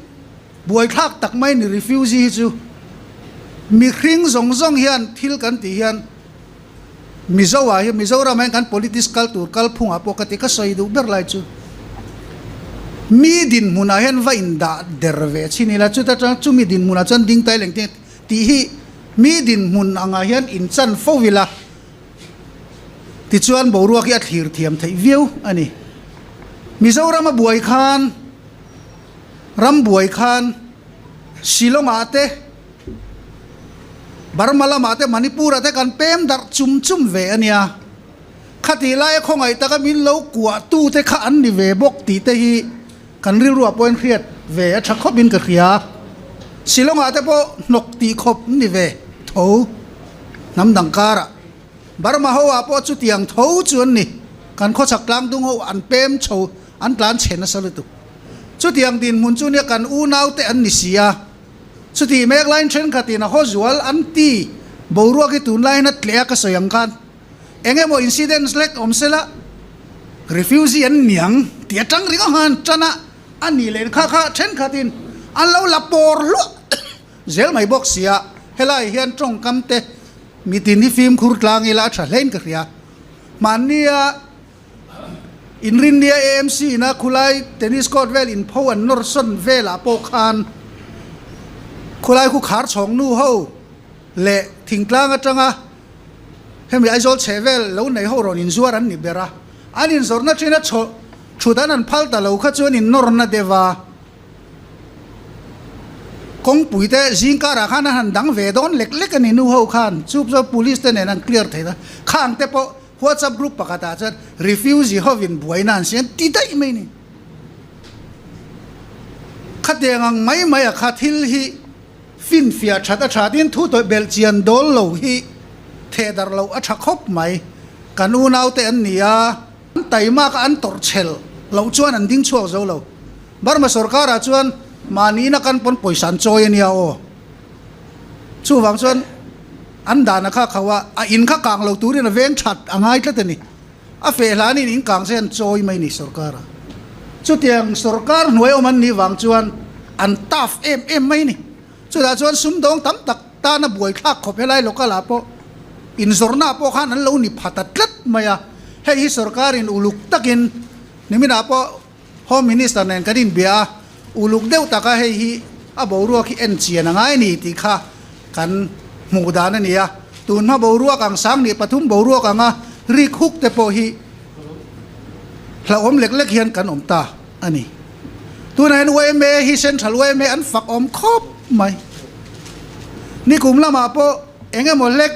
buaithlak tak mai ni refugee hi chu mihring zawng zawng hian thil kan tih hian Mizo ah hian Mizoram ah hian kan politics kal tur kalphung ah pawh ka ti ka sawi duh ber lai chu mi dinhmun ah hian va in dah der ve chin ila chuta tang chumi dinhmun ah chuan ding tai leng tih tih hi mi dinhmun ang ah hian in chan fo ila tichuan boruak hi a thlir thiam theih viau a ni. Mizoram a buai khan ram buai khan Shillong ah te Burma lamah te Manipur ah te kan pem darh chum chum ve a nia. Khatih laia khawngaih taka min lo kuah tu te kha an ni ve bawk tih te hi kan rilruah pawhin hriat ve a tha khawp in ka hria. Shillong ah te pawh hnawk tih khawp an ni ve tho hnam dang karah. Burma ho ah pawh chutiang tho chu an ni. Kan khawchhak tlangdung ho an pem chho an tlan chhe nasa lutuk. Chutiang dinhmun chu nia kan unau te an ni si a. Chutih mek laiin thenkhatin a haw zual an ti boruak hi tunlaiin a tleh a ka sawi ang khan eng emaw incidents lek awm sela refugee an niang tih atang ringawt khan tan a a nih leh kha kha thenkhatin an lo la pawr hluah zel mai bawk si a, helai hian tawngkam te mitin hi fimkhur tlang ila a tha hlein ka hria. Hmannia. Inrinnia AMC ina khulai tennis court vel inpho an nawr sawn velah pawh khan Khulai khu khar chhawng nu ho leh thingtlang atanga hemi Aizawl chheh vel lo nei ho rawn inzuar an ni ber a, an inzawrhna ṭhina chhaw thut an han phal ta lo kha chuan innorna deuh a. Kawngpui te zingkarah khan an han dang ve dawn lek lek a ni nu ho khan chu chuan police te nen an clear thei ta. Khang te pawh WhatsApp group pakhatah chuan refugee hovin buaina an siam ti daih mai a ni. Khatiang ang mai mai a kha thil hi finfiah that a tha tin thu tawih belh chian dawl lo hi theh darh loh a tha khawp mai. Kan unaute an ni a, an taimak a an tawrh chhel loh chuan an ding chhuak zo lo. Burma sorkarah chuan mahni ina kan pawn pawisa an chawi a nia aw. Chuvang chuan an dan a kha kho a, a in kha kang lo turin a veng that a ngai tlat a ni. A feh hlanin in kang che an chawi mai ni sorkar a. Chutiang sorkar hnuai awm an nih vang chuan an tough em em mai ni. Chutah chuan sumdawng tam tak tana buaithlak khawp helai local ah pawh inzawrna ah pawh khan an lo ni pha ta tlat mai a. Hei hi sorkarin uluk takin niminah pawh Home Minister nen kan inbia a, uluk deuh taka hei hi a boruak hi en chian a ngai ni tih kha kan hmuh dan a ni a. Tunhma boruak ang 13 boruak anga rik huk te pawh hi hlauhawm lek lek hian kan awm ta a ni. Tunah hian yma hi Central yma an fak awm khawp mai. Nikum lamah pawh eng emaw hlek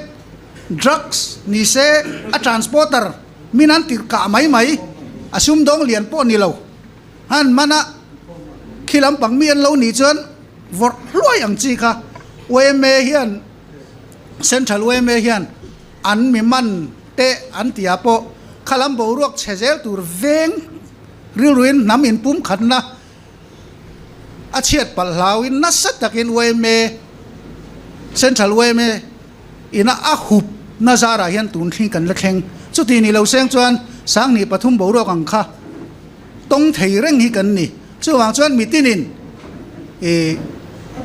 drugs ni se a transporter Min an tirh kah mai mai, a sumdawng lian pawh ni lo. Han mana khi lampang mi an lo nih chuan vawrh hluai ang chi kha yma hian Central yma hian an mi man te an ti ah pawh kha lam boruak chhe zel tur veng rilruin hnam inpum khatna a chhiat palh hlauin nasa takin yma Central yma Ina a hup na zarah hian tun thling kan la thleng. Chuti ni lo seng chuan 23 boruak ang kha tawng thei reng hi kan ni. Chuvang chuan mitinin i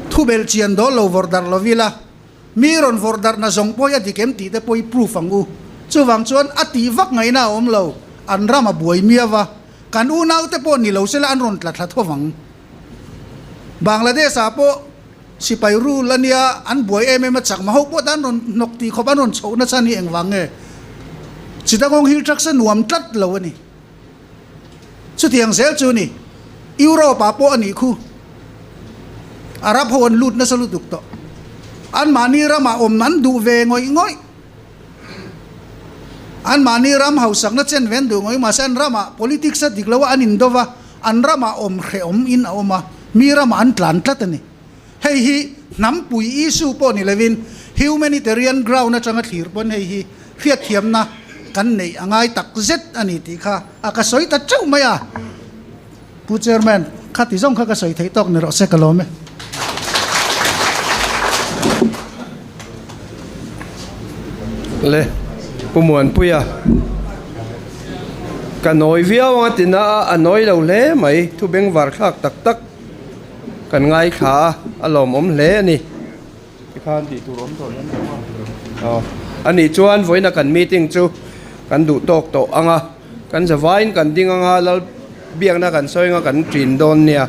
thubel chian dawl lo vawrh darh lo ila, mi rawn vawrh darh na zawng pawh hi a dik em tih te pawh hi proof ang u. Chuvang chuan a tih vak ngaihna a awm lo, an ram a buai miau a, kan unaute pawh ni lo sela an rawn tla thla thovang. Bangladesh ah pawh Sipai rule a nia, an buai em em a, chakma ho pawh tan rawn hnawk tih khawp an rawn chhoh nasa ni engvang nge? Chittagong Hill Tracts a nuam tlat lo a ni. Chutiang zel chu ni, Europe ah pawh a nih khu. Arab ho an lut nasa lutuk tawh. Anmahni ramah awm an duh ve ngawih ngawih. Anmahni ram hausakna chen ve an duh ngawih mahse an ramah politics a dik lo a, an indo va, an ramah awm hrehawm in a awm a, mi ramah an tlan tlat a ni. Hei hi hnampui issue pawh ni lovin humanitarian ground atanga thlir pawn hei hi hriatthiamna kan neih a ngai tak zet a ni tih kha a ka sawi ta teuh mai a. Pu Chairman, khati zawng kha ka sawi theih tawk ni rawh se ka lawm e. Le, Pu Muanpuia, ka nawi viau ang a ti na a, a nawi lo hle mai, thu bengvar thlak tak tak kan ngaithla a, a lawmawm hle a ni. Tikhan tih tur awm tawh lem lo a. Aw, anih chuan vawiina kan meeting chu kan duh tawk tawh ang a, kan zavaiin kan ding ang a, lal biakna kan sawi ang a, kan ṭin dawn nia.